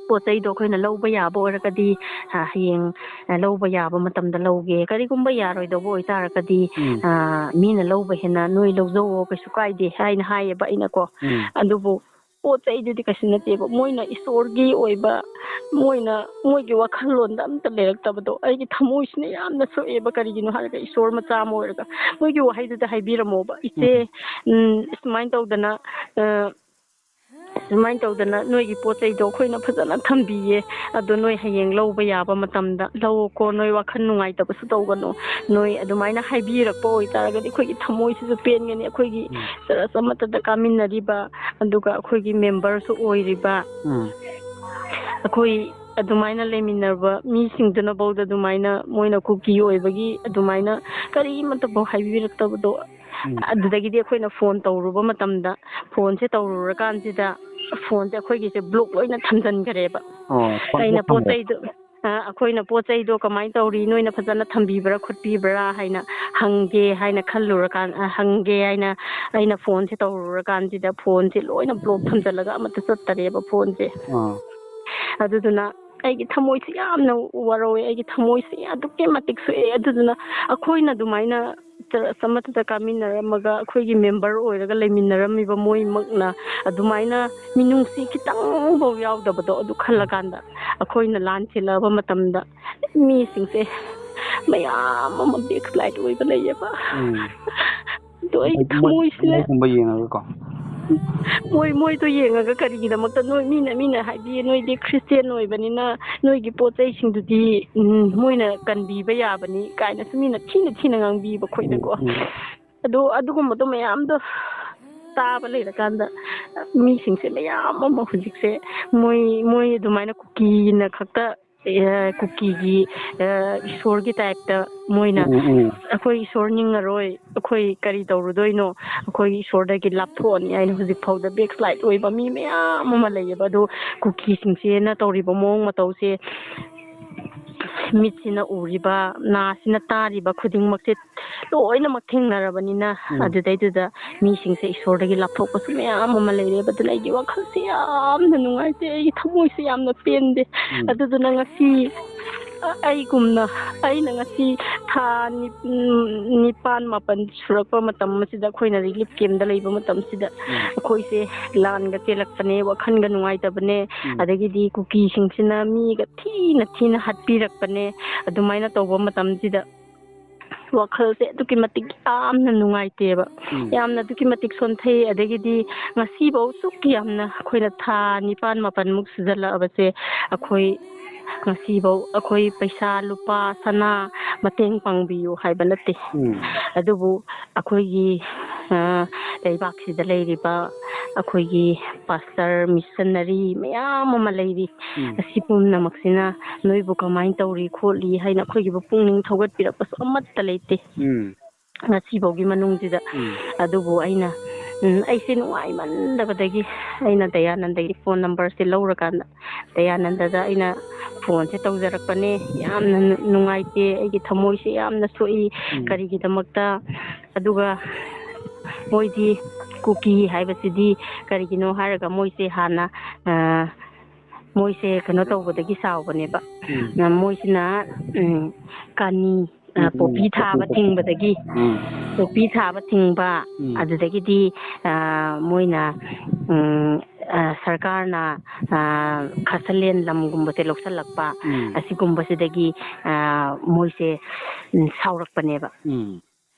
ꯄꯣꯠ ꯆꯩꯗꯣ ꯑꯩꯈꯣꯏꯅ ꯂꯧꯕ ꯌꯥꯕ ꯑꯣꯏꯔꯒꯗꯤ, ꯑ, ꯍꯌꯦꯡ, ꯑ, ꯂꯧꯕ ꯌꯥꯕ ꯃꯇꯝꯗ ꯂꯧꯒꯦ, ꯀꯔꯤꯒꯨꯝꯕ ꯌꯥꯔꯣꯏꯗꯧꯕ ꯑꯣꯏꯇꯥꯔꯒꯗꯤ, ꯎꯝ꯫ ꯑ, ꯃꯤꯅ ꯂꯧꯕ ꯍꯦꯟꯅ ꯅꯣꯏ ꯂꯧꯖꯧꯋꯣ, ꯀꯩꯁꯨ ꯀꯥꯏꯗꯦ" ꯍꯥꯏꯅ ꯍꯥꯏꯌꯦꯕ ꯑꯩꯅꯀꯣ꯫ ꯎꯝ꯫ ꯑꯗꯨꯕꯨ ꯄꯣꯠ ꯆꯩꯗꯨꯗꯤ ꯀꯩꯁꯨ ꯅꯠꯇꯦꯕ, ꯃꯣꯏꯅ ꯏꯁꯣꯔꯒꯤ ꯑꯣꯏꯕ, ꯃꯣꯏꯅ, ꯃꯣꯏꯒꯤ ꯋꯥꯈꯜꯂꯣꯟꯗ ꯑꯝꯇ ꯂꯩꯔꯛꯇꯕꯗꯣ ꯑꯩꯒꯤ ꯊꯃꯣꯏꯁꯤꯅ ꯌꯥꯝꯅ ꯁꯣꯛꯑꯦꯕ꯫ ꯀꯔꯤꯒꯤꯅꯣ ꯍꯥꯏꯔꯒ ꯏꯁꯣꯔ ꯃꯆꯥ ꯑꯃ ꯑꯣꯏꯔꯒ ꯃꯣꯏꯒꯤ ꯋꯥꯍꯩꯗꯨꯗ ꯍꯥꯏꯕꯤꯔꯝꯃꯣꯕ, "ꯏꯆꯦ, ꯎꯝ, ꯁꯨꯃꯥꯏꯅ ꯇꯧꯗꯅ, ꯑ, ꯁꯨꯃꯥꯏꯅ ꯇꯧꯗꯅ ꯅꯣꯏꯒꯤ ꯄꯣꯠ ꯆꯩꯗꯣ ꯑꯩꯈꯣꯏꯅ ꯐꯖꯅ ꯊꯝꯕꯤꯌꯦ, ꯑꯗꯣ ꯅꯣꯏ ꯍꯌꯦꯡ ꯂꯧꯕ ꯌꯥꯕ ꯃꯇꯝꯗ ꯂꯧꯀꯣ, ꯅꯣꯏ ꯋꯥꯈꯜ ꯅꯨꯡꯉꯥꯏꯇꯕꯁꯨ ꯇꯧꯒꯅꯨ", ꯅꯣꯏ ꯑꯗꯨꯃꯥꯏꯅ ꯍꯥꯏꯕꯤꯔꯛꯄ ꯑꯣꯏꯇꯥꯔꯒꯗꯤ ꯑꯩꯈꯣꯏꯒꯤ ꯊꯃꯣꯏꯁꯤꯁꯨ ꯄꯦꯟꯒꯅꯤ꯫ ꯑꯩꯈꯣꯏꯒꯤ ꯎꯝ꯫ ꯆꯔꯆ ꯑꯃꯠꯇꯗ ꯀꯥꯃꯤꯟꯅꯔꯤꯕ, ꯑꯗꯨꯒ ꯑꯩꯈꯣꯏꯒꯤ ꯃꯦꯝꯕꯔꯁꯨ ꯑꯣꯏꯔꯤꯕ, ꯎꯝ꯫ ꯑꯩꯈꯣꯏ ꯑꯗꯨꯃꯥꯏꯅ ꯂꯩꯃꯤꯟꯅꯕ ꯃꯤꯁꯤꯡꯗꯨꯅꯐꯥꯎꯗ ꯑꯗꯨꯃꯥꯏꯅ ꯃꯣꯏꯅ ꯀꯨꯀꯤ ꯑꯣꯏꯕꯒꯤ ꯑꯗꯨꯃꯥꯏꯅ ꯀꯔꯤꯃꯠꯇꯐꯥꯎ ꯍꯥꯏꯕꯤꯔꯛꯇꯕꯗꯣ꯫ ꯎꯝ꯫ ꯑꯗꯨꯗꯒꯤꯗꯤ ꯑꯩꯈꯣꯏꯅ ꯐꯣꯟ ꯇꯧꯔꯨꯕ ꯃꯇꯝꯗ, ꯐꯣꯟꯁꯦ ꯇꯧꯔꯨꯔꯀꯥꯟꯁꯤꯗ ꯐꯣꯟꯁꯦ ꯑꯩꯈꯣꯏꯒꯤꯁꯦ ꯕ꯭ꯂꯣꯛ ꯂꯣꯏꯅ ꯊꯝꯖꯤꯟꯈꯔꯦꯕ꯫ ꯑꯣ, ꯐꯣꯟ ꯑꯩꯅ ꯕ꯭ꯂꯣꯛ ꯄꯣꯠ ꯊꯝꯕ꯫ ꯆꯩꯗꯣ, ꯑ, ꯑꯩꯈꯣꯏꯅ ꯄꯣꯠ ꯆꯩꯗꯣ ꯀꯃꯥꯏꯅ ꯇꯧꯔꯤ, ꯅꯣꯏꯅ ꯐꯖꯅ ꯊꯝꯕꯤꯕ꯭ꯔꯥ ꯈꯣꯠꯄꯤꯕ꯭ꯔꯥ ꯍꯥꯏꯅ ꯍꯪꯒꯦ ꯍꯥꯏꯅ ꯈꯜꯂꯨꯔꯀꯥꯟ-, ꯑ, ꯍꯪꯒꯦ ꯍꯥꯏꯅ ꯑꯩꯅ ꯐꯣꯟꯁꯦ ꯇꯧꯔꯨꯔꯀꯥꯟꯁꯤꯗ ꯐꯣꯟꯁꯦ ꯂꯣꯏꯅ ꯕ꯭ꯂꯣꯛ ꯊꯝꯖꯤꯜꯂꯒ ꯑꯃꯠꯇ ꯆꯠꯇꯔꯦꯕ ꯐꯣꯟꯁꯦ꯫ ꯑꯥ꯫ ꯑꯗꯨꯗꯨꯅ ꯑꯩꯒꯤ ꯊꯃꯣꯏꯁꯦ ꯌꯥꯝꯅ ꯋꯥꯔꯧꯋꯦ, ꯑꯩꯒꯤ ꯊꯃꯣꯏꯁꯦ ꯑꯗꯨꯛꯀꯤ ꯃꯇꯤꯛ ꯁꯣꯛꯑꯦ꯫ ꯑꯗꯨꯗꯨꯅ ꯑꯩꯈꯣꯏꯅ ꯑꯗꯨꯃꯥꯏꯅ ꯆ-, ꯆꯃꯠꯇꯗ ꯀꯥꯃꯤꯟꯅꯔꯝꯃꯒ ꯑꯩꯈꯣꯏꯒꯤ ꯃꯦꯝꯕꯔ ꯑꯣꯏꯔꯒ ꯂꯩꯃꯤꯟꯅꯔꯝꯃꯤꯕ ꯃꯣꯏꯃꯛꯅ ꯑꯗꯨꯃꯥꯏꯅ ꯃꯤꯅꯨꯡꯁꯤ ꯈꯤꯇꯪꯐꯥꯎ ꯌꯥꯎꯗꯕꯗꯣ, ꯑꯗꯨ ꯈꯜꯂꯀꯥꯟꯗ ꯑꯩꯈꯣꯏꯅ ꯂꯥꯟꯁꯤꯜꯂꯛꯑꯕ ꯃꯇꯝꯗ ꯃꯤꯁꯤꯡꯁꯦ ꯃꯌꯥꯝ ꯑꯃ ꯕꯦꯛꯁ꯭ꯂꯥꯏꯠ ꯑꯣꯏꯕ ꯂꯩꯌꯦꯕ꯫ ꯎꯝ꯫ ꯑꯗꯣ ꯑꯩꯒꯤ ꯃꯣꯏ, ꯊꯃꯣꯏꯁꯤꯅ ꯃꯣꯏꯒꯨꯝꯕ ꯌꯦꯡꯉꯒꯀꯣ꯫ ꯃꯣꯏ, ꯃꯣꯏꯗꯣ ꯌꯦꯡꯉꯒ ꯀꯔꯤꯒꯤꯗꯃꯛꯇ ꯅꯣꯏ, ꯃꯤꯅ, ꯃꯤꯅ ꯍꯥꯏꯗꯤ ꯅꯣꯏꯗꯤ ꯈ꯭ꯔꯤꯁꯇꯦꯟ ꯑꯣꯏꯕꯅꯤꯅ ꯅꯣꯏꯒꯤ ꯄꯣꯠ ꯆꯩꯁꯤꯡꯗꯨꯗꯤ, ꯎꯝ, ꯃꯣꯏꯅ ꯀꯟꯕꯤꯕ ꯌꯥꯕꯅꯤ ꯀꯥꯏꯅꯁꯨ ꯃꯤꯅ ꯊꯤꯅ ꯊꯤꯅ ꯉꯥꯡꯕꯤꯕ ꯑꯩꯈꯣꯏꯗꯀꯣ꯫ ꯎꯝ, ꯎꯝ꯫ ꯑꯗꯣ ꯑꯗꯨꯒꯨꯝꯕꯗꯣ ꯃꯌꯥꯝꯗꯣ ꯇꯥꯕ ꯂꯩꯔꯀꯥꯟꯗ ꯃꯤꯁꯤꯡꯁꯦ ꯃꯌꯥꯝ ꯑꯃ ꯍꯧꯖꯤꯛꯁꯦ ꯃꯣꯏ, ꯃꯣꯏ ꯑꯗꯨꯃꯥꯏꯅ ꯀꯨꯀꯤꯅ ꯈꯛꯇ, ꯑꯦ, ꯀꯨꯀꯤꯒꯤ, ꯑꯦ, ꯏꯁꯣꯔꯒꯤ ꯇꯥꯏꯞꯇ ꯃꯣꯏꯅ ꯎꯝ, ꯎꯝ꯫ "ꯑꯩꯈꯣꯏ ꯏꯁꯣꯔ ꯅꯤꯡꯉꯔꯣꯏ, ꯑꯩꯈꯣꯏ ꯀꯔꯤ ꯇꯧꯔꯨꯗꯣꯏꯅꯣ, ꯑꯩꯈꯣꯏ ꯏꯁꯣꯔꯗꯒꯤ ꯂꯥꯞꯊꯣꯛꯑꯅꯤ" ꯍꯥꯏꯅ ꯍꯧꯖꯤꯛ ꯐꯥꯎꯗ ꯕꯦꯛꯁ꯭ꯂꯥꯏꯠ ꯑꯣꯏꯕ ꯃꯤ ꯃꯌꯥꯝ ꯑꯃ ꯂꯩꯌꯦꯕ꯫ ꯑꯗꯣ ꯀꯨꯀꯤꯁꯤꯡꯁꯤꯅ ꯇꯧꯔꯤꯕ ꯃꯑꯣꯡ ꯃꯇꯧꯁꯦ, ꯃꯤꯠꯁꯤꯅ ꯎꯔꯤꯕ, ꯅꯥꯁꯤꯅ ꯇꯥꯔꯤꯕ ꯈꯨꯗꯤꯡꯃꯛꯁꯦ ꯂꯣꯏꯅꯃꯛ ꯊꯦꯡꯅꯔꯕꯅꯤꯅ, ꯎꯝ꯫ ꯑꯗꯨꯗꯩꯗꯨꯗ ꯃꯤꯁꯤꯡꯁꯦ ꯏꯁꯣꯔꯗꯒꯤ ꯂꯥꯞꯊꯣꯛꯄꯁꯨ ꯃꯌꯥꯝ ꯑꯃ ꯂꯩꯔꯦꯕ꯫ ꯑꯗꯨꯅ ꯑꯩꯒꯤ ꯋꯥꯈꯜꯁꯦ ꯌꯥꯝꯅ ꯅꯨꯡꯉꯥꯏꯇꯦ, ꯑꯩꯒꯤ ꯊꯃꯣꯏꯁꯦ ꯌꯥꯝꯅ ꯄꯦꯟꯗꯦ꯫ ꯎꯝ꯫ ꯑꯗꯨꯗꯨꯅ ꯉꯁꯤ, ꯑ, ꯑꯩꯒꯨꯝꯅ, ꯑꯩꯅ ꯉꯁꯤ ꯊꯥ ꯅꯤ-, ꯎꯝ, ꯅꯤꯄꯥꯟ, ꯃꯥꯄꯟ ꯁꯨꯔꯛꯄ ꯃꯇꯝ ꯑꯁꯤꯗ, ꯑꯩꯈꯣꯏꯅ ꯔꯤꯂꯤꯐ ꯀꯦꯝꯞꯇ ꯂꯩꯕ ꯃꯇꯝꯁꯤꯗ, ꯎꯝ꯫ ꯑꯩꯈꯣꯏꯁꯦ ꯂꯥꯟꯒ ꯆꯦꯜꯂꯛꯄꯅꯦ, ꯋꯥꯈꯜꯒ ꯅꯨꯡꯉꯥꯏꯇꯕꯅꯦ, ꯎꯝ꯫ ꯑꯗꯒꯤꯗꯤ ꯀꯨꯀꯤꯁꯤꯡꯁꯤꯅ ꯃꯤꯒ ꯊꯤꯅ ꯊꯤꯅ ꯍꯥꯠꯄꯤꯔꯛꯄꯅꯦ꯫ ꯑꯗꯨꯃꯥꯏꯅ ꯇꯧꯕ ꯃꯇꯝꯁꯤꯗ ꯋꯥꯈꯜꯁꯦ ꯑꯗꯨꯛꯀꯤ ꯃꯇꯤꯛ ꯌꯥꯝꯅ ꯅꯨꯡꯉꯥꯏꯇꯦꯕ꯫ ꯎꯝ꯫ ꯌꯥꯝꯅ ꯑꯗꯨꯛꯀꯤ ꯃꯇꯤꯛ ꯁꯣꯟꯊꯩ꯫ ꯑꯗꯒꯤꯗꯤ ꯉꯁꯤꯐꯧ ꯁꯨꯛ ꯌꯥꯝꯅ ꯑꯩꯈꯣꯏꯅ ꯊꯥ ꯅꯤꯄꯥꯟ ꯃꯥꯄꯟꯃꯨꯛ ꯁꯨꯖꯜꯂꯛꯑꯕꯁꯦ, ꯑꯩꯈꯣꯏ ꯉꯁꯤꯐꯧ ꯑꯩꯈꯣꯏ ꯄꯩꯁꯥ, ꯂꯨꯄꯥ, ꯁꯅꯥ ꯃꯇꯦꯡ ꯄꯥꯡꯕꯤꯌꯨ ꯍꯥꯏꯕ ꯅꯠꯇꯦ꯫ ꯎꯝ꯫ ꯑꯗꯨꯕꯨ ꯑꯩꯈꯣꯏꯒꯤ, ꯑ, ꯂꯩꯕꯥꯛꯁꯤꯗ ꯂꯩꯔꯤꯕ ꯑꯩꯈꯣꯏꯒꯤ ꯄꯥꯁꯇꯔ, ꯃꯤꯁꯟꯅꯔꯤ ꯃꯌꯥꯝ ꯑꯃ ꯂꯩꯔꯤ꯫ ꯎꯝ꯫ ꯑꯁꯤ ꯄꯨꯝꯅꯃꯛꯁꯤꯅ ꯅꯣꯏꯕꯨ ꯀꯃꯥꯏꯅ ꯇꯧꯔꯤ ꯈꯣꯠꯂꯤ ꯍꯥꯏꯅ ꯑꯩꯈꯣꯏꯒꯤꯕꯨ ꯄꯨꯛꯅꯤꯡ ꯊꯧꯒꯠꯄꯤꯔꯛꯄꯁꯨ ꯑꯃꯠꯇ ꯂꯩꯇꯦ꯫ ꯎꯝ꯫ ꯉꯁꯤꯐꯥꯎꯒꯤ ꯃꯅꯨꯡꯁꯤꯗ꯫ ꯎꯝ꯫ ꯑꯗꯨꯕꯨ ꯑꯩꯅ, ꯎꯝ, ꯑꯩꯁꯦ ꯅꯨꯡꯉꯥꯏꯃꯟꯗꯕꯗꯒꯤ ꯑꯩꯅ ꯗꯌꯥꯅꯟꯗꯒꯤ ꯐꯣꯟ ꯅꯝꯕꯔꯁꯦ ꯂꯧꯔꯀꯥꯟꯗ ꯗꯌꯥꯅꯟꯗꯗ ꯑꯩꯅ ꯐꯣꯟꯁꯦ ꯇꯧꯖꯔꯛꯄꯅꯦ꯫ ꯌꯥꯝꯅ ꯅꯨ-, ꯅꯨꯡꯉꯥꯏꯇꯦ, ꯑꯩꯒꯤ ꯊꯃꯣꯏꯁꯦ ꯌꯥꯝꯅ ꯁꯣꯛꯏ꯫ ꯎꯝ꯫ ꯀꯔꯤꯒꯤꯗꯃꯛꯇ? ꯑꯗꯨꯒ ꯃꯣꯏꯗꯤ ꯀꯨꯀꯤ ꯍꯥꯏꯕꯁꯤꯗꯤ ꯀꯔꯤꯒꯤꯅꯣ ꯍꯥꯏꯔꯒ ꯃꯣꯏꯁꯦ ꯍꯥꯟꯅ, ꯑ, ꯃꯣꯏꯁꯦ ꯀꯩꯅꯣ ꯇꯧꯕꯗꯒꯤ ꯆꯥꯎꯕꯅꯦꯕ꯫ ꯎꯝ꯫ ꯑ, ꯃꯣꯏꯁꯤꯅ, ꯎꯝ, ꯀꯥꯅꯤ, ꯑ, ꯎꯝ, ꯎꯝ꯫ ꯄꯣꯄꯤ ꯊꯥꯕ ꯊꯤꯡꯕꯗꯒꯤ, ꯎꯝ꯫ ꯄꯣꯄꯤ ꯊꯥꯕ ꯊꯤꯡꯕ, ꯎꯝ꯫ ꯑꯗꯨꯗꯒꯤꯗꯤ, ꯑ, ꯃꯣꯏꯅ, ꯎꯝ, ꯑ, ꯁꯔꯀꯥꯔꯅ, ꯑ, ꯈꯥꯁꯂꯦꯟ ꯂꯝꯒꯨꯝꯕꯁꯦ ꯂꯧꯁꯜꯂꯛꯄ, ꯎꯝ꯫ ꯑꯁꯤꯒꯨꯝꯕꯁꯤꯗꯒꯤ, ꯑ, ꯃꯣꯏꯁꯦ, ꯎꯝ, ꯁꯥꯎꯔꯛꯄꯅꯦꯕ꯫ ꯎꯝ꯫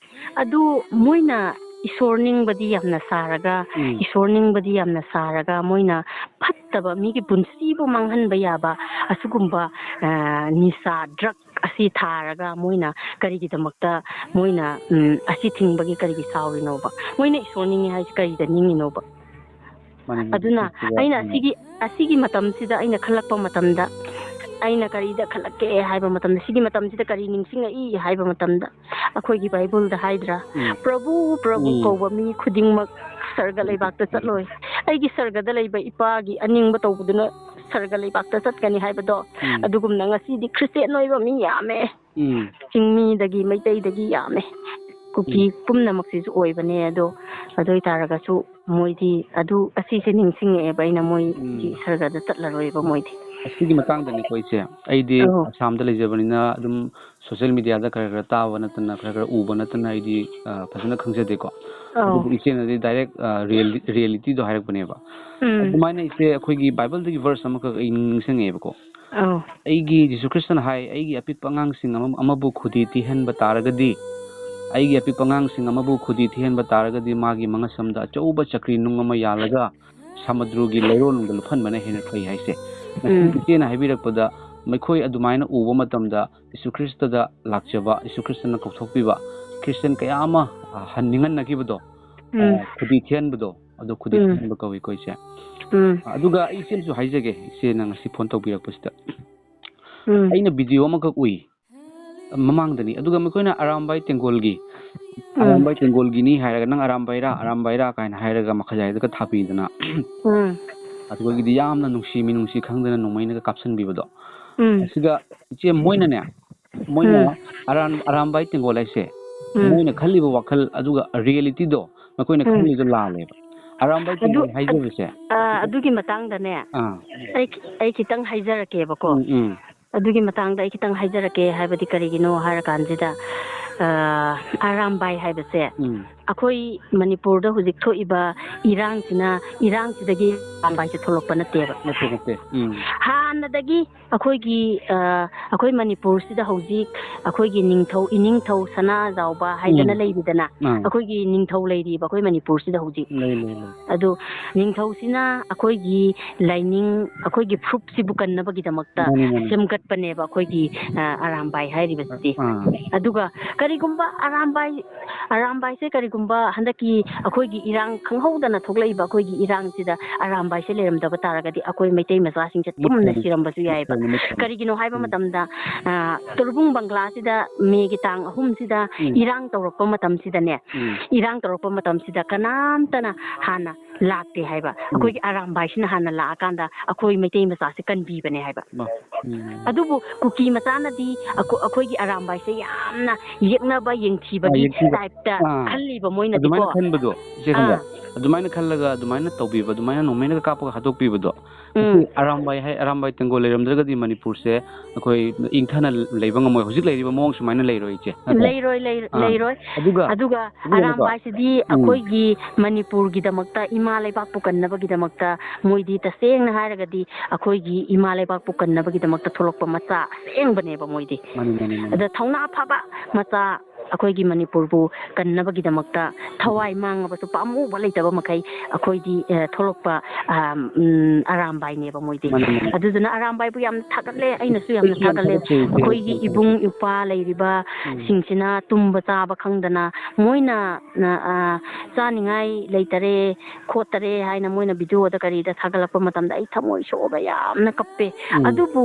ꯑꯗꯨ ꯃꯣꯏꯅ ꯏꯁꯣꯔ ꯅꯤꯡꯕꯗꯤ ꯌꯥꯝꯅ ꯁꯥꯔꯒ, ꯎꯝ꯫ ꯏꯁꯣꯔ ꯅꯤꯡꯕꯗꯤ ꯌꯥꯝꯅ ꯁꯥꯔꯒ, ꯃꯣꯏꯅ ꯐꯠꯇꯕ, ꯃꯤꯒꯤ ꯄꯨꯟꯁꯤꯕꯨ ꯃꯥꯡꯍꯟꯕ ꯌꯥꯕ ꯑꯁꯤꯒꯨꯝꯕ, ꯑ, ꯅꯤꯁꯥ, ꯗ꯭ꯔꯒ ꯑꯁꯤ ꯊꯥꯔꯒ ꯃꯣꯏꯅ ꯀꯔꯤꯒꯤꯗꯃꯛꯇ ꯃꯣꯏꯅ, ꯎꯝ, ꯑꯁꯤ ꯊꯤꯡꯕꯒꯤ ꯀꯔꯤꯒꯤ ꯁꯥꯎꯔꯤꯅꯣꯕ? ꯃꯣꯏꯅ ꯏꯁꯣꯔ ꯅꯤꯡꯉꯤ ꯍꯥꯏꯁꯤ ꯀꯔꯤꯗ ꯅꯤꯡꯉꯤꯅꯣꯕ? ꯃꯥꯅꯤ, ꯃꯥꯅꯤ꯫ ꯑꯗꯨꯅ ꯁꯤꯗ, ꯑꯩꯅ ꯎꯝ꯫ ꯑꯁꯤꯒꯤ, ꯑꯁꯤꯒꯤ ꯃꯇꯝꯁꯤꯗ ꯑꯩꯅ ꯈꯜꯂꯛꯄ ꯃꯇꯝꯗ, ꯑꯩꯅ ꯀꯔꯤꯗ ꯈꯜꯂꯛꯀꯦ ꯍꯥꯏꯕ ꯃꯇꯝꯗ, ꯁꯤꯒꯤ ꯃꯇꯝꯁꯤꯗ ꯀꯔꯤ ꯅꯤꯡꯁꯤꯡꯉꯛꯏ ꯍꯥꯏꯕ ꯃꯇꯝꯗ, ꯑꯩꯈꯣꯏꯒꯤ ꯕꯥꯏꯕꯜꯗ ꯍꯥꯏꯗ꯭ꯔꯥ, ꯎꯝ꯫ "ꯄ꯭ꯔꯚꯨ, ꯄ꯭ꯔꯚꯨ ꯎꯝ꯫ ꯀꯧꯕ ꯃꯤ ꯈꯨꯗꯤꯡꯃꯛ ꯁꯔꯒ ꯂꯩꯕꯥꯛꯇ ꯆꯠꯂꯣꯏ꯫ ꯑꯩꯒꯤ ꯁꯔꯒꯗ ꯂꯩꯕ ꯏꯄꯥꯒꯤ ꯑꯅꯤꯡꯕ ꯇꯧꯕꯗꯨꯅ ꯁꯔꯒ ꯂꯩꯕꯥꯛꯇ ꯆꯠꯀꯅꯤ" ꯍꯥꯏꯕꯗꯣ, ꯎꯝ꯫ ꯑꯗꯨꯒꯨꯝꯅ ꯉꯁꯤꯗꯤ ꯈ꯭ꯔꯤꯁꯇꯦꯟ ꯑꯣꯏꯕ ꯃꯤ ꯌꯥꯝꯃꯦ꯫ ꯎꯝ꯫ ꯆꯤꯡꯃꯤꯗꯒꯤ, ꯃꯩꯇꯩꯗꯒꯤ ꯌꯥꯝꯃꯦ꯫ ꯀꯨꯀꯤ ꯎꯝ꯫ ꯄꯨꯝꯅꯃꯛꯁꯤꯁꯨ ꯑꯣꯏꯕꯅꯦ꯫ ꯑꯗꯣ, ꯑꯗꯨ ꯑꯣꯏꯇꯥꯔꯒꯁꯨ ꯃꯣꯏꯗꯤ ꯑꯗꯨ, ꯑꯁꯤꯁꯦ ꯅꯤꯡꯁꯤꯡꯉꯛꯑꯦꯕ ꯑꯩꯅ, ꯃꯣꯏꯗꯤ ꯎꯝ꯫ ꯁꯔꯒꯗ ꯆꯠꯂꯔꯣꯏꯕ ꯃꯣꯏꯗꯤ꯫ ꯑꯁꯤꯒꯤ ꯃꯇꯥꯡꯗꯅꯤꯀꯣ ꯏꯆꯦ, ꯑꯩꯗꯤ ꯑꯧ꯫ ꯑꯁꯥꯝꯗ ꯂꯩꯖꯕꯅꯤꯅ ꯑꯗꯨꯝ social mediaꯗ ꯈꯔ ꯈꯔ ꯇꯥꯕ ꯅꯠꯇꯅ, ꯈꯔ ꯈꯔ ꯎꯕ ꯅꯠꯇꯅ ꯑꯩꯗꯤ, ꯑ, ꯐꯖꯅ ꯈꯪꯖꯗꯦꯀꯣ꯫ ꯑꯧ꯫ ꯑꯗꯨꯕꯨ ꯏꯆꯦꯅꯗꯤ direct, ꯑ, real-, realityꯗꯣ ꯍꯥꯏꯔꯛꯄꯅꯦꯕ꯫ ꯎꯝ꯫ ꯑꯗꯨꯃꯥꯏꯅ ꯏꯆꯦ, ꯑꯩꯈꯣꯏꯒꯤ ꯕꯥꯏꯕꯜꯗꯒꯤ verse ꯑꯃꯈꯛ ꯑꯩ ꯅꯤꯡꯁꯤꯡꯉꯛꯑꯦꯕꯀꯣ꯫ ꯑꯧ꯫ ꯑꯩꯒꯤ, ꯖꯤꯁꯨ ꯈ꯭ꯔꯤꯁꯇꯅ ꯍꯥꯏ, "ꯑꯩꯒꯤ ꯑꯄꯤꯛꯄ ꯑꯉꯥꯡꯁꯤꯡ ꯑꯃ-, ꯑꯃꯕꯨ ꯈꯨꯗꯤ ꯊꯤꯍꯟꯕ ꯇꯥꯔꯒꯗꯤ, ꯑꯩꯒꯤ ꯑꯄꯤꯛꯄ ꯑꯉꯥꯡꯁꯤꯡ ꯑꯃꯕꯨ ꯈꯨꯗꯤ ꯊꯤꯍꯟꯕ ꯇꯥꯔꯒꯗꯤ, ꯃꯥꯒꯤ ꯃꯉꯛꯁꯝꯗ ꯑꯆꯧꯕ ꯆꯀ꯭ꯔꯤ ꯅꯨꯡ ꯑꯃ ꯌꯥꯜꯂꯒ ꯁꯃꯨꯗ꯭ꯔꯒꯤ ꯂꯩꯔꯣꯜꯅꯨꯡꯗ ꯂꯨꯞꯍꯟꯕꯅ ꯍꯦꯟꯅ ꯐꯩ" ꯍꯥꯏꯁꯦ꯫ ꯉꯁꯤ ꯎꯝ꯫ ꯏꯆꯦꯅ ꯍꯥꯏꯕꯤꯔꯛꯄꯗ, ꯃꯈꯣꯏ ꯑꯗꯨꯃꯥꯏꯅ ꯎꯕ ꯃꯇꯝꯗ, ꯖꯤꯁꯨ ꯈ꯭ꯔꯤꯁꯇꯗ ꯂꯥꯛꯆꯕ, ꯖꯤꯁꯨ ꯈ꯭ꯔꯤꯁꯇꯅ ꯀꯧꯊꯣꯛꯄꯤꯕ ꯈ꯭ꯔꯤꯁꯇꯤꯌꯥꯟ ꯀꯌꯥ ꯑꯃ, ꯑ, ꯍꯟ-, ꯅꯤꯡꯍꯟꯅꯈꯤꯕꯗꯣ, ꯎꯝ꯫ ꯑ, ꯈꯨꯗꯤ ꯊꯤꯍꯟꯕꯗꯣ, ꯑꯗꯣ ꯈꯨꯗꯤ ꯎꯝ꯫ ꯊꯤꯍꯟꯕ ꯀꯧꯏꯀꯣ ꯏꯆꯦ꯫ ꯎꯝ꯫ ꯑꯗꯨꯒ ꯑꯩ ꯏꯆꯦꯅꯁꯨ ꯍꯥꯏꯖꯒꯦ, ꯏꯆꯦꯅ ꯉꯁꯤ phone ꯇꯧꯕꯤꯔꯛꯄꯁꯤꯗ꯫ ꯎꯝ꯫ ꯑꯩꯅ video ꯑꯃꯈꯛ ꯎꯏ, ꯃꯃꯥꯡꯗꯅꯤ꯫ ꯑꯗꯨꯒ ꯃꯈꯣꯏꯅ ꯑꯔꯥꯝꯕꯥꯏ ꯇꯦꯡꯒꯣꯜꯒꯤ, ꯎꯝ꯫ ꯑꯔꯥꯝꯕꯥꯏ ꯇꯦꯡꯒꯣꯜꯒꯤꯅꯤ ꯍꯥꯏꯔꯒ, "ꯅꯪ ꯑꯔꯥꯝꯕꯥꯏꯔꯥ, ꯑꯔꯥꯝꯕꯥꯏꯔꯥ?" ꯀꯥꯏꯅ ꯍꯥꯏꯔꯒ ꯃꯈꯖꯥꯏꯗꯒ ꯊꯥꯕꯤꯗꯅ꯫ ꯎꯝ꯫ ꯑꯗꯨꯒꯤꯗꯤ ꯌꯥꯝꯅ ꯅꯨꯡꯁꯤ, ꯃꯤꯅꯨꯡꯁꯤ ꯈꯪꯗꯅ ꯅꯣꯡꯃꯩꯅꯒ ꯀꯥꯞꯁꯟꯕꯤꯕꯗꯣ꯫ ꯎꯝ꯫ ꯑꯁꯤꯗ ꯏꯆꯦ ꯃꯣꯏꯅꯅꯦ, ꯃꯣꯏꯅ ꯎꯝ꯫ ꯑꯔꯥꯝ-, ꯑꯔꯥꯝꯕꯥꯏ ꯇꯦꯡꯒꯣꯜ ꯍꯥꯏꯁꯦ, ꯎꯝ꯫ ꯃꯣꯏꯅ ꯈꯜꯂꯤꯕ ꯋꯥꯈꯜ ꯑꯗꯨꯒ ꯔꯤꯌꯦꯂꯤꯇꯤꯗꯣ ꯃꯈꯣꯏꯅ ꯎꯝ꯫ ꯈꯜꯂꯤꯗꯣ ꯂꯥꯜꯂꯦꯕ꯫ ꯑꯔꯥꯝꯕꯥꯏ ꯑꯗꯨ ꯇꯦꯡꯒꯣꯜ ꯍꯥꯏꯖꯕꯁꯦ, ꯑ, ꯑꯗꯨꯒꯤ ꯃꯇꯥꯡꯗꯅꯦ ꯑꯥ, ꯑꯩ ꯈꯤ-, ꯑꯩ ꯈꯤꯇꯪ ꯍꯥꯏꯖꯔꯛꯀꯦꯕꯀꯣ꯫ ꯎꯝ, ꯎꯝ, ꯑꯗꯨꯒꯤ ꯃꯇꯥꯡꯗ ꯑꯩ ꯈꯤꯇꯪ ꯍꯥꯏꯖꯔꯛꯀꯦ꯫ ꯍꯥꯏꯕꯗꯤ ꯀꯔꯤꯒꯤꯅꯣ ꯍꯥꯏꯔꯀꯥꯟꯁꯤꯗ, ꯑ, ꯑꯔꯥꯝꯕꯥꯏ ꯍꯥꯏꯕꯁꯦ ꯎꯝ꯫ ꯑꯩꯈꯣꯏ ꯃꯅꯤꯄꯨꯔꯗ ꯍꯧꯖꯤꯛ ꯊꯣꯛꯏꯕ ꯏꯔꯥꯡꯁꯤꯅ, ꯏꯔꯥꯡꯁꯤꯗꯒꯤ ꯑꯔꯥꯝꯕꯥꯏꯁꯦ ꯊꯣꯛꯂꯛꯄ ꯅꯠꯇꯦꯕ꯫ ꯅꯠꯇꯦ, ꯅꯠꯇꯦ꯫ ꯎꯝ꯫ ꯍꯥꯟꯅꯗꯒꯤ ꯑꯩꯈꯣꯏꯒꯤ, ꯑ, ꯑꯩꯈꯣꯏ ꯃꯅꯤꯄꯨꯔꯁꯤꯗ ꯍꯧꯖꯤꯛ ꯑꯩꯈꯣꯏꯒꯤ ꯅꯤꯡꯊꯧ, ꯏꯅꯤꯡꯊꯧ ꯁꯅꯥꯖꯥꯎꯕ ꯍꯥꯏꯗꯅ ꯎꯝ꯫ ꯂꯩꯔꯤꯗꯅ, ꯑꯥ꯫ ꯑꯩꯈꯣꯏꯒꯤ ꯅꯤꯡꯊꯧ ꯂꯩꯔꯤꯕ ꯑꯩꯈꯣꯏ ꯃꯅꯤꯄꯨꯔꯁꯤꯗ ꯍꯧꯖꯤꯛ꯫ ꯂꯩ, ꯂꯩ, ꯂꯩ꯫ ꯑꯗꯨ ꯅꯤꯡꯊꯧꯁꯤꯅ ꯑꯩꯈꯣꯏꯒꯤ ꯂꯥꯏꯅꯤꯡ, ꯑꯩꯈꯣꯏꯒꯤ ꯐꯨꯔꯨꯞꯁꯤꯕꯨ ꯀꯟꯅꯕꯒꯤꯗꯃꯛꯇ ꯃꯥꯅꯤ, ꯃꯥꯅꯤ꯫ ꯁꯦꯝꯒꯠꯄꯅꯦꯕ ꯑꯩꯈꯣꯏꯒꯤ, ꯑ, ꯑꯔꯥꯝꯕꯥꯏ ꯍꯥꯏꯔꯤꯕꯁꯤꯗꯤ꯫ ꯑꯥ꯫ ꯑꯗꯨꯒ ꯀꯔꯤꯒꯨꯝꯕ ꯑꯔꯥꯝꯕꯥꯏ, ꯑꯔꯥꯝꯕꯥꯏꯁꯦ ꯀꯔꯤꯒꯨꯝꯕ ꯍꯟꯗꯛꯀꯤ ꯑꯩꯈꯣꯏꯒꯤ ꯏꯔꯥꯡ, ꯈꯪꯍꯧꯗꯅ ꯊꯣꯛꯂꯛꯏꯕ ꯑꯩꯈꯣꯏꯒꯤ ꯏꯔꯥꯡꯁꯤꯗ ꯑꯔꯥꯝꯕꯥꯏꯁꯦ ꯂꯩꯔꯝꯗꯕ ꯇꯥꯔꯒꯗꯤ ꯑꯩꯈꯣꯏ ꯃꯩꯇꯩ ꯃꯆꯥꯁꯤꯡꯁꯦ ꯇꯨꯝꯅ ꯃꯨꯠꯈ꯭ꯔꯅꯤ꯫ ꯁꯤꯔꯝꯕꯁꯨ ꯌꯥꯏꯑꯕ꯫ ꯃꯨꯠꯈ꯭ꯔꯅꯤ, ꯃꯨꯠꯈ꯭ꯔꯅꯤ꯫ ꯀꯔꯤꯒꯤꯅꯣ ꯍꯥꯏꯕ ꯎꯝ꯫ ꯃꯇꯝꯗ, ꯑ, ꯇꯣꯔꯕꯨꯡ ꯕꯪꯒ꯭ꯂꯥꯁꯤꯗ ꯃꯦꯒꯤ ꯇꯥꯡ ꯑꯍꯨꯝꯁꯤꯗ ꯎꯝ꯫ ꯏꯔꯥꯡ ꯇꯧꯔꯛꯄ ꯃꯇꯝꯁꯤꯗꯅꯦ, ꯎꯝ꯫ ꯏꯔꯥꯡ ꯇꯧꯔꯛꯄ ꯃꯇꯝꯁꯤꯗ ꯀꯅꯥꯝꯇꯅ ꯍꯥꯟꯅ ꯂꯥꯛꯇꯦ ꯍꯥꯏꯕ꯫ ꯑꯩꯈꯣꯏꯒꯤ ꯑꯔꯥꯝꯕꯥꯏꯁꯤꯅ ꯍꯥꯟꯅ ꯂꯥꯛꯑꯀꯥꯟꯗ ꯑꯩꯈꯣꯏ ꯃꯩꯇꯩ ꯃꯆꯥꯁꯦ ꯀꯟꯕꯤꯕꯅꯦ ꯍꯥꯏꯕ꯫ ꯃꯥ-, ꯎꯝ꯫ ꯑꯗꯨꯕꯨ ꯀꯨꯀꯤ ꯃꯆꯥꯅꯗꯤ ꯑꯩꯈꯣ-, ꯑꯩꯈꯣꯏꯒꯤ ꯑꯔꯥꯝꯕꯥꯏꯁꯦ ꯌꯥꯝꯅ ꯌꯦꯛꯅꯕ, ꯌꯦꯡꯊꯤꯕꯒꯤ ꯑꯥ, ꯌꯦꯡꯊꯤꯕ꯫ ꯇꯥꯏꯞꯇ ꯑꯥ꯫ ꯈꯜꯂꯤꯕ ꯃꯣꯏꯅꯗꯤꯀꯣ꯫ ꯑꯗꯨꯃꯥꯏꯅ ꯈꯟꯕꯗꯣ, ꯏꯆꯦ ꯈꯪꯕ꯭ꯔꯥ? ꯑꯥ꯫ ꯑꯗꯨꯃꯥꯏꯅ ꯈꯜꯂꯒ ꯑꯗꯨꯃꯥꯏꯅ ꯇꯧꯕꯤꯕ, ꯑꯗꯨꯃꯥꯏꯅ ꯅꯣꯡꯃꯩꯅꯒ ꯀꯥꯞꯄꯒ ꯍꯥꯠꯇꯣꯛꯄꯤꯕꯗꯣ, ꯎꯝ꯫ ꯑꯔꯥꯝꯕꯥꯏ ꯍꯥꯏ-, ꯑꯔꯥꯝꯕꯥꯏ ꯇꯦꯡꯒꯣꯜ ꯂꯩꯔꯝꯗ꯭ꯔꯒꯗꯤ ꯃꯅꯤꯄꯨꯔꯁꯦ ꯑꯩꯈꯣꯏ ꯏꯪꯊꯅ ꯂꯩꯕ ꯉꯝꯃꯣꯏ꯫ ꯍꯧꯖꯤꯛ ꯂꯩꯔꯤꯕ ꯃꯑꯣꯡ ꯁꯨꯃꯥꯏꯅ ꯂꯩꯔꯣꯏ, ꯏꯆꯦ, ꯅꯠꯇ꯭ꯔꯥ? ꯂꯩꯔꯣꯏ, ꯂꯩ-, ꯑꯥ꯫ ꯂꯩꯔꯣꯏ꯫ ꯑꯗꯨꯒ, ꯑꯗꯨꯒ ꯑꯗꯨꯒꯅꯦꯀꯣ, ꯑꯔꯥꯝꯕꯥꯏꯁꯤꯗꯤ ꯎꯝ꯫ ꯑꯩꯈꯣꯏꯒꯤ ꯃꯅꯤꯄꯨꯔꯒꯤꯗꯃꯛꯇ, ꯏꯃꯥ ꯂꯩꯕꯥꯛꯄꯨ ꯀꯟꯅꯕꯒꯤꯗꯃꯛꯇ ꯃꯣꯏꯗꯤ, ꯇꯁꯦꯡꯅ ꯍꯥꯏꯔꯒꯗꯤ, ꯑꯩꯈꯣꯏꯒꯤ ꯏꯃꯥ ꯂꯩꯕꯥꯛꯄꯨ ꯀꯟꯅꯕꯒꯤꯗꯃꯛꯇ ꯊꯣꯛꯂꯛꯄ ꯃꯆꯥ ꯑꯁꯦꯡꯕꯅꯦꯕ ꯃꯣꯏꯗꯤ꯫ ꯃꯥꯅꯤ, ꯃꯥꯅꯤ, ꯃꯥꯅꯤ꯫ ꯑꯗ ꯊꯧꯅꯥ ꯐꯕ ꯃꯆꯥ, ꯑꯩꯈꯣꯏꯒꯤ ꯃꯅꯤꯄꯨꯔꯕꯨ ꯀꯟꯅꯕꯒꯤꯗꯃꯛꯇ ꯊꯋꯥꯏ ꯃꯥꯡꯉꯕꯁꯨ ꯄꯥꯝꯃꯨꯕ ꯂꯩꯇꯕ ꯃꯈꯩ ꯑꯩꯈꯣꯏꯗꯤ, ꯑ, ꯊꯣꯛꯂꯛꯄ, ꯑ, ꯎꯝ, ꯑꯔꯥꯝꯕꯥꯏꯅꯦꯕ ꯃꯣꯏꯗꯤ꯫ ꯃꯥꯅꯤ, ꯃꯥꯅꯤ꯫ ꯑꯗꯨꯗꯨꯅ ꯑꯔꯥꯝꯕꯥꯏꯕꯨ ꯌꯥꯝ ꯊꯥꯒꯠꯂꯦ, ꯑꯩꯅꯁꯨ ꯌꯥꯝꯅ ꯑꯩꯁꯨ ꯌꯥꯝ ꯊꯥꯒꯠꯂꯦ꯫ ꯊꯥꯒꯠꯆꯩ, ꯏꯆꯦ, ꯑꯩꯈꯣꯏꯒꯤ ꯌꯥꯝ ꯊꯥꯒꯠꯆꯩ꯫ ꯏꯕꯨꯡ ꯏꯄ꯭ꯋꯥ ꯂꯩꯔꯤꯕ ꯎꯝ꯫ ꯁꯤꯡꯁꯤꯅ ꯇꯨꯝꯕ ꯆꯥꯕ ꯈꯪꯗꯅ ꯃꯣꯏꯅ, ꯑ, ꯆꯥꯅꯤꯡꯉꯥꯏ ꯂꯩꯇꯔꯦ, ꯈꯣꯠꯇꯔꯦ ꯍꯥꯏꯅ ꯃꯣꯏꯅ ꯚꯤꯗꯤꯑꯣꯗ ꯀꯔꯤꯗ ꯊꯥꯒꯠꯂꯛꯄ ꯃꯇꯝꯗ ꯑꯩ ꯊꯃꯣꯏ ꯁꯣꯛꯑꯒ ꯌꯥꯝꯅ ꯀꯞꯄꯦ꯫ ꯎꯝ꯫ ꯑꯗꯨꯕꯨ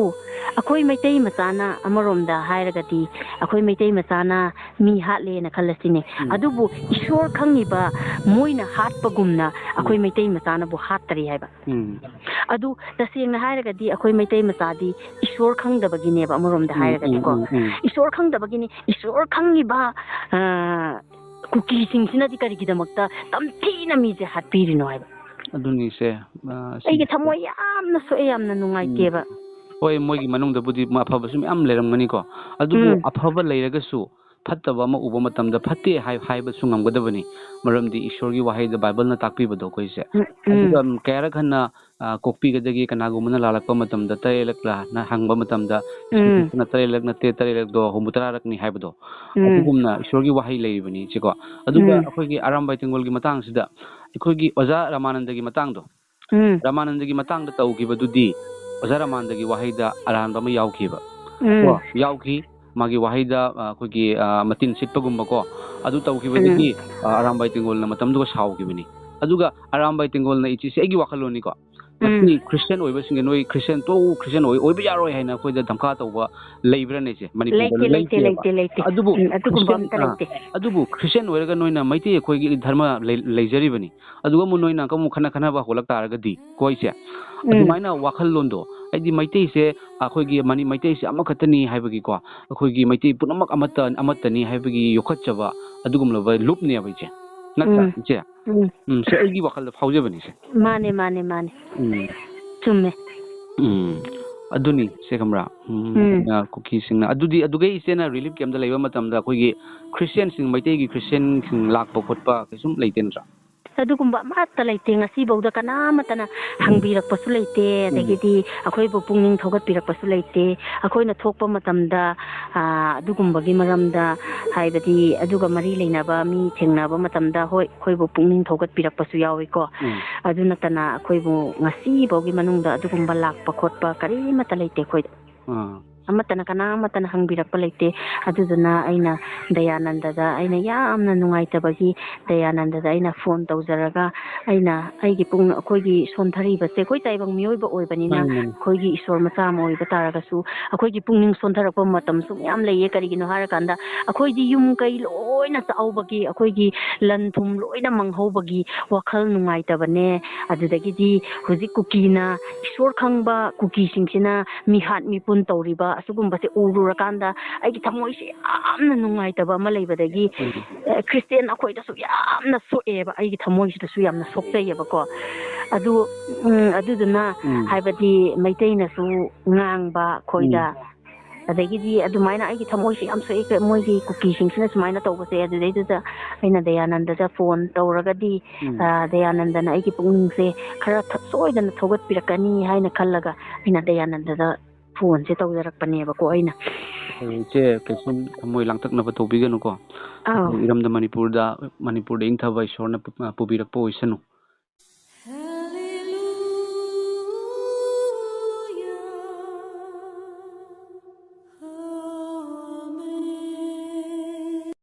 ꯑꯩꯈꯣꯏ ꯃꯩꯇꯩ ꯃꯆꯥꯅ, ꯑꯃꯔꯣꯝꯗ ꯍꯥꯏꯔꯒꯗꯤ, ꯑꯩꯈꯣꯏ ꯃꯩꯇꯩ ꯃꯆꯥꯅ ꯃꯤ ꯍꯥꯠꯂꯦꯅ ꯈꯜꯂꯁꯤꯅꯦ꯫ ꯎꯝ꯫ ꯑꯗꯨꯕꯨ ꯏꯁꯣꯔ ꯈꯪꯉꯤꯕ ꯃꯣꯏꯅ ꯍꯥꯠꯄꯒꯨꯝꯅ ꯑꯩꯈꯣꯏ ꯎꯝ꯫ ꯃꯩꯇꯩ ꯃꯆꯥꯅꯕꯨ ꯍꯥꯠꯇꯔꯤ ꯍꯥꯏꯕ꯫ ꯎꯝ꯫ ꯑꯗꯨ ꯇꯁꯦꯡꯅ ꯍꯥꯏꯔꯒꯗꯤ ꯑꯩꯈꯣꯏ ꯃꯩꯇꯩ ꯃꯆꯥꯗꯤ ꯏꯁꯣꯔ ꯈꯪꯗꯕꯒꯤꯅꯦꯕ, ꯑꯃꯔꯣꯝꯗ ꯎꯝ, ꯎꯝ, ꯍꯥꯏꯔꯒꯗꯤꯀꯣ꯫ ꯎꯝ, ꯎꯝ꯫ ꯏꯁꯣꯔ ꯈꯪꯗꯕꯒꯤꯅꯤ꯫ ꯏꯁꯣꯔ ꯈꯪꯉꯤꯕ, ꯑ, ꯀꯨꯀꯤꯁꯤꯡꯁꯤꯅꯗꯤ ꯀꯔꯤꯒꯤꯗꯃꯛꯇ ꯇꯝꯊꯤꯅ ꯃꯤꯁꯦ ꯍꯥꯠꯄꯤꯔꯤꯅꯣ ꯍꯥꯏꯕ꯫ ꯑꯗꯨꯅꯤꯁꯦ, ꯑ, ꯁꯤ ꯑꯩꯒꯤ ꯊꯃꯣꯏ ꯌꯥꯝꯅ ꯁꯣꯛꯑꯦ, ꯌꯥꯝꯅ ꯅꯨꯡꯉꯥꯏꯇꯦꯕ꯫ ꯎꯝ꯫ ꯍꯣꯏ, ꯃꯣꯏꯒꯤ ꯃꯅꯨꯡꯗꯕꯨꯗꯤ ꯑꯐꯕꯁꯨ ꯃꯌꯥꯝ ꯂꯩꯔꯝꯒꯅꯤꯀꯣ꯫ ꯑꯗꯨꯕꯨ ꯎꯝ꯫ ꯑꯐꯕ ꯂꯩꯔꯒꯁꯨ ꯐꯠꯇꯕ ꯑꯃ ꯎꯕ ꯃꯇꯝꯗ ꯐꯠꯇꯦ ꯍꯥꯏ-, ꯍꯥꯏꯕꯁꯨ ꯉꯝꯒꯗꯕꯅꯤ꯫ ꯃꯔꯝꯗꯤ ꯏꯁꯣꯔꯒꯤ ꯋꯥꯍꯩꯗ, ꯕꯥꯏꯕꯜꯅ ꯇꯥꯛꯄꯤꯕꯗꯣ ꯑꯩꯈꯣꯏꯁꯦ꯫ ꯎꯝ, ꯎꯝ꯫ ꯑꯗꯨꯒ ꯀꯌꯥꯔꯛ ꯍꯟꯅ, ꯑ, ꯀꯣꯛꯄꯤꯒꯗꯒꯦ ꯀꯅꯥꯒꯨꯝꯕꯅ ꯂꯥꯜꯂꯛꯄ ꯃꯇꯝꯗ ꯇꯔꯦꯠꯂꯛꯂ ꯍꯥꯏꯅ ꯍꯪꯕ ꯃꯇꯝꯗ, ꯎꯝ꯫ ꯈ꯭ꯔꯤꯁꯇꯅ ꯇꯔꯦꯠꯂꯛ ꯅꯠꯇꯦ, ꯇꯔꯦꯠꯂꯛꯇꯣ ꯍꯨꯝꯐꯨ ꯇꯔꯥꯔꯛꯅꯤ ꯍꯥꯏꯕꯗꯣ꯫ ꯎꯝ꯫ ꯑꯗꯨꯒꯨꯝꯅ ꯏꯁꯣꯔꯒꯤ ꯋꯥꯍꯩ ꯂꯩꯔꯤꯕꯅꯤ ꯁꯤꯀꯣ꯫ ꯑꯗꯨꯒ ꯎꯝ꯫ ꯑꯩꯈꯣꯏꯒꯤ ꯑꯔꯥꯝꯕꯥꯏ ꯇꯦꯡꯒꯣꯜꯒꯤ ꯃꯇꯥꯡꯁꯤꯗ, ꯑꯩꯈꯣꯏꯒꯤ ꯑꯣꯖꯥ ꯔꯥꯃꯥꯅꯟꯗꯒꯤ ꯃꯇꯥꯡꯗꯣ, ꯎꯝ꯫ ꯔꯥꯃꯥꯅꯟꯗꯒꯤ ꯃꯇꯥꯡꯗ ꯇꯧꯈꯤꯕꯗꯨꯗꯤ ꯑꯣꯖꯥ ꯔꯥꯃꯥꯅꯟꯗꯒꯤ ꯋꯥꯍꯩꯗ ꯑꯔꯥꯟꯕ ꯑꯃ ꯌꯥꯎꯈꯤꯕ꯫ ꯎꯝ꯫ ꯀꯣ? ꯌꯥꯎꯈꯤ꯫ ꯃꯥꯒꯤ ꯋꯥꯍꯩꯗ, ꯑ, ꯑꯩꯈꯣꯏꯒꯤ, ꯑ, ꯃꯇꯤꯟ ꯁꯤꯠꯄꯒꯨꯝꯕꯀꯣ, ꯑꯗꯨ ꯇꯧꯈꯤꯕꯗꯒꯤ, ꯎꯝ꯫ ꯑ, ꯑꯔꯥꯝꯕꯥꯏ ꯇꯦꯡꯒꯣꯜꯅ ꯃꯇꯝꯗꯨꯒ ꯁꯥꯎꯈꯤꯕꯅꯤ꯫ ꯑꯗꯨꯒ ꯑꯔꯥꯝꯕꯥꯏ ꯇꯦꯡꯒꯣꯜꯅ ꯏꯆꯦꯁꯦ, ꯑꯩꯒꯤ ꯋꯥꯈꯜꯂꯣꯟꯅꯤꯀꯣ, ꯎꯝ꯫ ꯉꯁꯤ ꯈ꯭ꯔꯤꯁꯇꯤꯌꯥꯟ ꯑꯣꯏꯕꯁꯤꯡꯒꯤ, "ꯅꯣꯏ ꯈ꯭ꯔꯤꯁꯇꯤꯌꯥꯟ ꯇꯣꯛꯎ, ꯈ꯭ꯔꯤꯁꯇꯤꯌꯥꯟ ꯑꯣꯏ-, ꯑꯣꯏꯕ ꯌꯥꯔꯣꯏ" ꯍꯥꯏꯅ ꯑꯩꯈꯣꯏꯗ ꯙꯝꯀꯥ ꯇꯧꯕ ꯂꯩꯕ꯭ꯔꯥꯅꯦ ꯏꯆꯦ? ꯃꯅꯤꯄꯨꯔꯗ ꯂꯩꯇꯦ, ꯂꯩꯇꯦ, ꯂꯩꯇꯦꯕ꯫ ꯂꯩꯇꯦ, ꯂꯩꯇꯦ꯫ ꯑꯗꯨꯕꯨ ꯎꯝ, ꯑꯗꯨꯒꯨꯝꯕ ꯈ꯭ꯔꯤꯁꯇꯤꯌꯥꯟ, ꯑꯝꯇ ꯑ, ꯂꯩꯇꯦ꯫ ꯑꯗꯨꯕꯨ ꯈ꯭ꯔꯤꯁꯇꯤꯌꯥꯟ ꯑꯣꯏꯔꯒ ꯅꯣꯏꯅ ꯃꯩꯇꯩ ꯑꯩꯈꯣꯏꯒꯤ ꯙꯔꯃ ꯂꯩ-, ꯂꯩꯖꯔꯤꯕꯅꯤ, ꯑꯗꯨꯒ ꯑꯃꯨꯛ ꯅꯣꯏꯅ ꯑꯃꯨꯛ ꯈꯠꯅ ꯈꯠꯅꯕ ꯍꯧꯒꯠꯂꯛ ꯇꯥꯔꯒꯗꯤ, ꯀꯣ ꯏꯆꯦ? ꯎꯝ꯫ ꯑꯗꯨꯃꯥꯏꯅ ꯋꯥꯈꯜꯂꯣꯟꯗꯣ, ꯑꯩꯗꯤ ꯃꯩꯇꯩꯁꯦ, ꯑꯩꯈꯣꯏꯒꯤ ꯃꯅꯤ-, ꯃꯩꯇꯩꯁꯦ ꯑꯃꯈꯛꯇꯅꯤ ꯍꯥꯏꯕꯒꯤꯀꯣ, ꯑꯩꯈꯣꯏꯒꯤ ꯃꯩꯇꯩ ꯄꯨꯝꯅꯃꯛ ꯑꯃꯠꯇ, ꯑꯃꯠꯇꯅꯤ ꯍꯥꯏꯕꯒꯤ ꯌꯣꯛꯈꯠꯆꯕ ꯑꯗꯨꯒꯨꯝꯂꯕ ꯂꯨꯞꯅꯦꯕ ꯏꯆꯦ꯫ ꯅꯠꯇ꯭ꯔꯥ, ꯎꯝ꯫ ꯏꯆꯦ? ꯎꯝ꯫ ꯎꯝ, ꯁꯤ ꯑꯩꯒꯤ ꯋꯥꯈꯜꯗ ꯐꯥꯎꯖꯕꯅꯤ ꯏꯆꯦ꯫ ꯃꯥꯅꯦ, ꯃꯥꯅꯦ, ꯃꯥꯅꯦ꯫ ꯎꯝ꯫ ꯆꯨꯝꯃꯦ꯫ ꯎꯝ꯫ ꯑꯗꯨꯅꯤ ꯏꯆꯦ, ꯈꯪꯕ꯭ꯔꯥ? ꯎꯝ, ꯎꯝ꯫ ꯑꯩꯈꯣꯏꯅ ꯀꯨꯀꯤꯁꯤꯡꯅ, ꯑꯗꯨꯗꯤ, ꯑꯗꯨꯒꯩ ꯏꯆꯦꯅ relief camp ꯇ ꯂꯩꯕ ꯃꯇꯝꯗ ꯑꯩꯈꯣꯏꯒꯤ ꯈ꯭ꯔꯤꯁꯇꯤꯌꯥꯟꯁꯤꯡ, ꯃꯩꯇꯩꯒꯤ ꯈ꯭ꯔꯤꯁꯇꯤꯌꯥꯟꯁꯤꯡ ꯂꯥꯛꯄ ꯈꯣꯠꯄ ꯀꯩꯁꯨꯝ ꯂꯩꯇꯦ ꯅꯠꯇ꯭ꯔꯥ? ꯑꯗꯨꯒꯨꯝꯕ ꯑꯃꯠꯇ ꯂꯩꯇꯦ꯫ ꯉꯁꯤꯐꯥꯎꯗ ꯀꯅꯥꯃꯠꯇꯅ ꯍꯪꯕꯤꯔꯛꯄꯁꯨ ꯂꯩꯇꯦ, ꯎꯝ꯫ ꯑꯗꯒꯤꯗꯤ ꯑꯩꯈꯣꯏꯕꯨ ꯄꯨꯛꯅꯤꯡ ꯊꯧꯒꯠꯄꯤꯔꯛꯄꯁꯨ ꯂꯩꯇꯦ꯫ ꯑꯩꯈꯣꯏꯅ ꯊꯣꯛꯄ ꯃꯇꯝꯗ, ꯑ, ꯑꯗꯨꯒꯨꯝꯕꯒꯤ ꯃꯔꯝꯗ, ꯍꯥꯏꯕꯗꯤ ꯑꯗꯨꯒ ꯃꯔꯤ ꯂꯩꯅꯕ ꯃꯤ ꯊꯦꯡꯅꯕ ꯃꯇꯝꯗ, ꯍꯣꯏ, ꯑꯩꯈꯣꯏꯕꯨ ꯄꯨꯛꯅꯤꯡ ꯊꯧꯒꯠꯄꯤꯔꯛꯄꯁꯨ ꯌꯥꯎꯏꯀꯣ꯫ ꯎꯝ꯫ ꯑꯗꯨ ꯅꯠꯇꯅ ꯑꯩꯈꯣꯏꯕꯨ ꯉꯁꯤꯐꯥꯎꯒꯤ ꯃꯅꯨꯡꯗ ꯑꯗꯨꯒꯨꯝꯕ ꯂꯥꯛꯄ ꯈꯣꯠꯄ ꯀꯔꯤꯃꯠꯇ ꯂꯩꯇꯦ ꯑꯩꯈꯣꯏꯗ꯫ ꯑꯥ꯫ ꯑꯃꯠꯇꯅ, ꯀꯅꯥ ꯑꯃꯠꯇꯅ ꯍꯪꯕꯤꯔꯛꯄ ꯂꯩꯇꯦ꯫ ꯑꯗꯨꯗꯨꯅ ꯑꯩꯅ ꯗꯌꯥꯅꯟꯗꯗ ꯑꯩꯅ ꯌꯥꯝꯅ ꯅꯨꯡꯉꯥꯏꯇꯕꯒꯤ ꯗꯌꯥꯅꯟꯗꯗ ꯑꯩꯅ ꯐꯣꯟ ꯇꯧꯖꯔꯒ, ꯑꯩꯅ ꯑꯩꯒꯤ ꯄꯨꯛ-, ꯑꯩꯈꯣꯏꯒꯤ ꯁꯣꯟꯊꯔꯤꯕꯁꯦ, ꯑꯩꯈꯣꯏ ꯇꯥꯏꯕꯪ ꯃꯤꯑꯣꯏꯕ ꯑꯣꯏꯕꯅꯤꯅ, ꯃꯥꯅꯤ, ꯃꯥꯅꯤ꯫ ꯑꯩꯈꯣꯏꯒꯤ ꯏꯁꯣꯔ ꯃꯆꯥ ꯑꯃ ꯑꯣꯏꯕ ꯇꯥꯔꯒꯁꯨ ꯑꯩꯈꯣꯏꯒꯤ ꯄꯨꯛꯅꯤꯡ ꯁꯣꯟꯊꯔꯛꯄ ꯃꯇꯝꯁꯨ ꯃꯌꯥꯝ ꯂꯩꯌꯦ꯫ ꯀꯔꯤꯒꯤꯅꯣ ꯍꯥꯏꯔꯀꯥꯟꯗ, ꯑꯩꯈꯣꯏꯗꯤ ꯌꯨꯝ ꯀꯩ ꯂꯣꯏꯅ ꯆꯥꯍꯧꯕꯒꯤ, ꯑꯩꯈꯣꯏꯒꯤ ꯂꯟ ꯊꯨꯝ ꯂꯣꯏꯅ ꯃꯥꯡꯍꯧꯕꯒꯤ ꯋꯥꯈꯜ ꯅꯨꯡꯉꯥꯏꯇꯕꯅꯦ꯫ ꯑꯗꯨꯗꯒꯤꯗꯤ ꯍꯧꯖꯤꯛ ꯀꯨꯀꯤꯅ, ꯏꯁꯣꯔ ꯈꯪꯕ ꯀꯨꯀꯤꯁꯤꯡꯁꯤꯅ ꯃꯤꯍꯥꯠ ꯃꯤꯄꯨꯟ ꯇꯧꯔꯤꯕ ꯑꯁꯤꯒꯨꯝꯕꯁꯦ ꯎꯔꯨꯔꯀꯥꯟꯗ ꯑꯩꯒꯤ ꯊꯃꯣꯏꯁꯦ ꯌꯥꯝꯅ ꯅꯨꯡꯉꯥꯏꯇꯕ ꯑꯃ ꯂꯩꯕꯗꯒꯤ, ꯎꯝ꯫ ꯑꯦ, ꯈ꯭ꯔꯤꯁꯇꯤꯌꯥꯟ ꯑꯩꯈꯣꯏꯗꯁꯨ ꯌꯥꯝꯅ ꯁꯣꯛꯑꯦꯕ, ꯑꯩꯒꯤ ꯊꯃꯣꯏꯁꯤꯗꯁꯨ ꯌꯥꯝꯅ ꯁꯣꯛꯆꯩꯌꯦꯕꯀꯣ꯫ ꯑꯗꯨ, ꯎꯝ, ꯑꯗꯨꯗꯨꯅ ꯎꯝ꯫ ꯍꯥꯏꯕꯗꯤ ꯃꯩꯇꯩꯅꯁꯨ ꯉꯥꯡꯕ ꯑꯩꯈꯣꯏꯗ, ꯎꯝ꯫ ꯑꯗꯒꯤꯗꯤ ꯑꯗꯨꯃꯥꯏꯅ ꯑꯩꯒꯤ ꯊꯃꯣꯏꯁꯦ ꯌꯥꯝ ꯁꯣꯛꯑꯦ, ꯃꯣꯏꯒꯤ ꯀꯨꯀꯤꯁꯤꯡꯁꯤꯅ ꯁꯨꯃꯥꯏꯅ ꯇꯧꯕꯁꯦ꯫ ꯑꯗꯨꯗꯩꯗꯨꯗ ꯑꯩꯅ ꯗꯌꯥꯅꯟꯗꯗ ꯐꯣꯟ ꯇꯧꯔꯒꯗꯤ, ꯎꯝ꯫ ꯑ, ꯗꯌꯥꯅꯟꯗꯅ ꯑꯩꯒꯤ ꯄꯨꯛꯅꯤꯡꯁꯦ ꯈꯔ ꯊ-, ꯁꯣꯏꯗꯅ ꯊꯧꯒꯠꯄꯤꯔꯛꯀꯅꯤ ꯍꯥꯏꯅ ꯈꯜꯂꯒ ꯑꯩꯅ ꯗꯌꯥꯅꯟꯗꯗ ꯐꯣꯟꯁꯦ ꯇꯧꯖꯔꯛꯄꯅꯦꯕꯀꯣ ꯑꯩꯅ꯫ ꯑꯗꯣ ꯏꯆꯦ, ꯀꯩꯁꯨꯝ ꯊꯃꯣꯏ ꯂꯥꯡꯇꯛꯅꯕ ꯇꯧꯕꯤꯒꯅꯨꯀꯣ꯫ ꯑꯥꯎ꯫ ꯑꯩꯈꯣꯏ ꯏꯔꯝꯗꯝ ꯃꯅꯤꯄꯨꯔꯗ, ꯃꯅꯤꯄꯨꯔꯗ ꯏꯪꯊꯕ ꯏꯁꯣꯔꯅ ꯄꯨ-, ꯄꯨꯕꯤꯔꯛꯄ ꯑꯣꯏꯁꯅꯨ꯫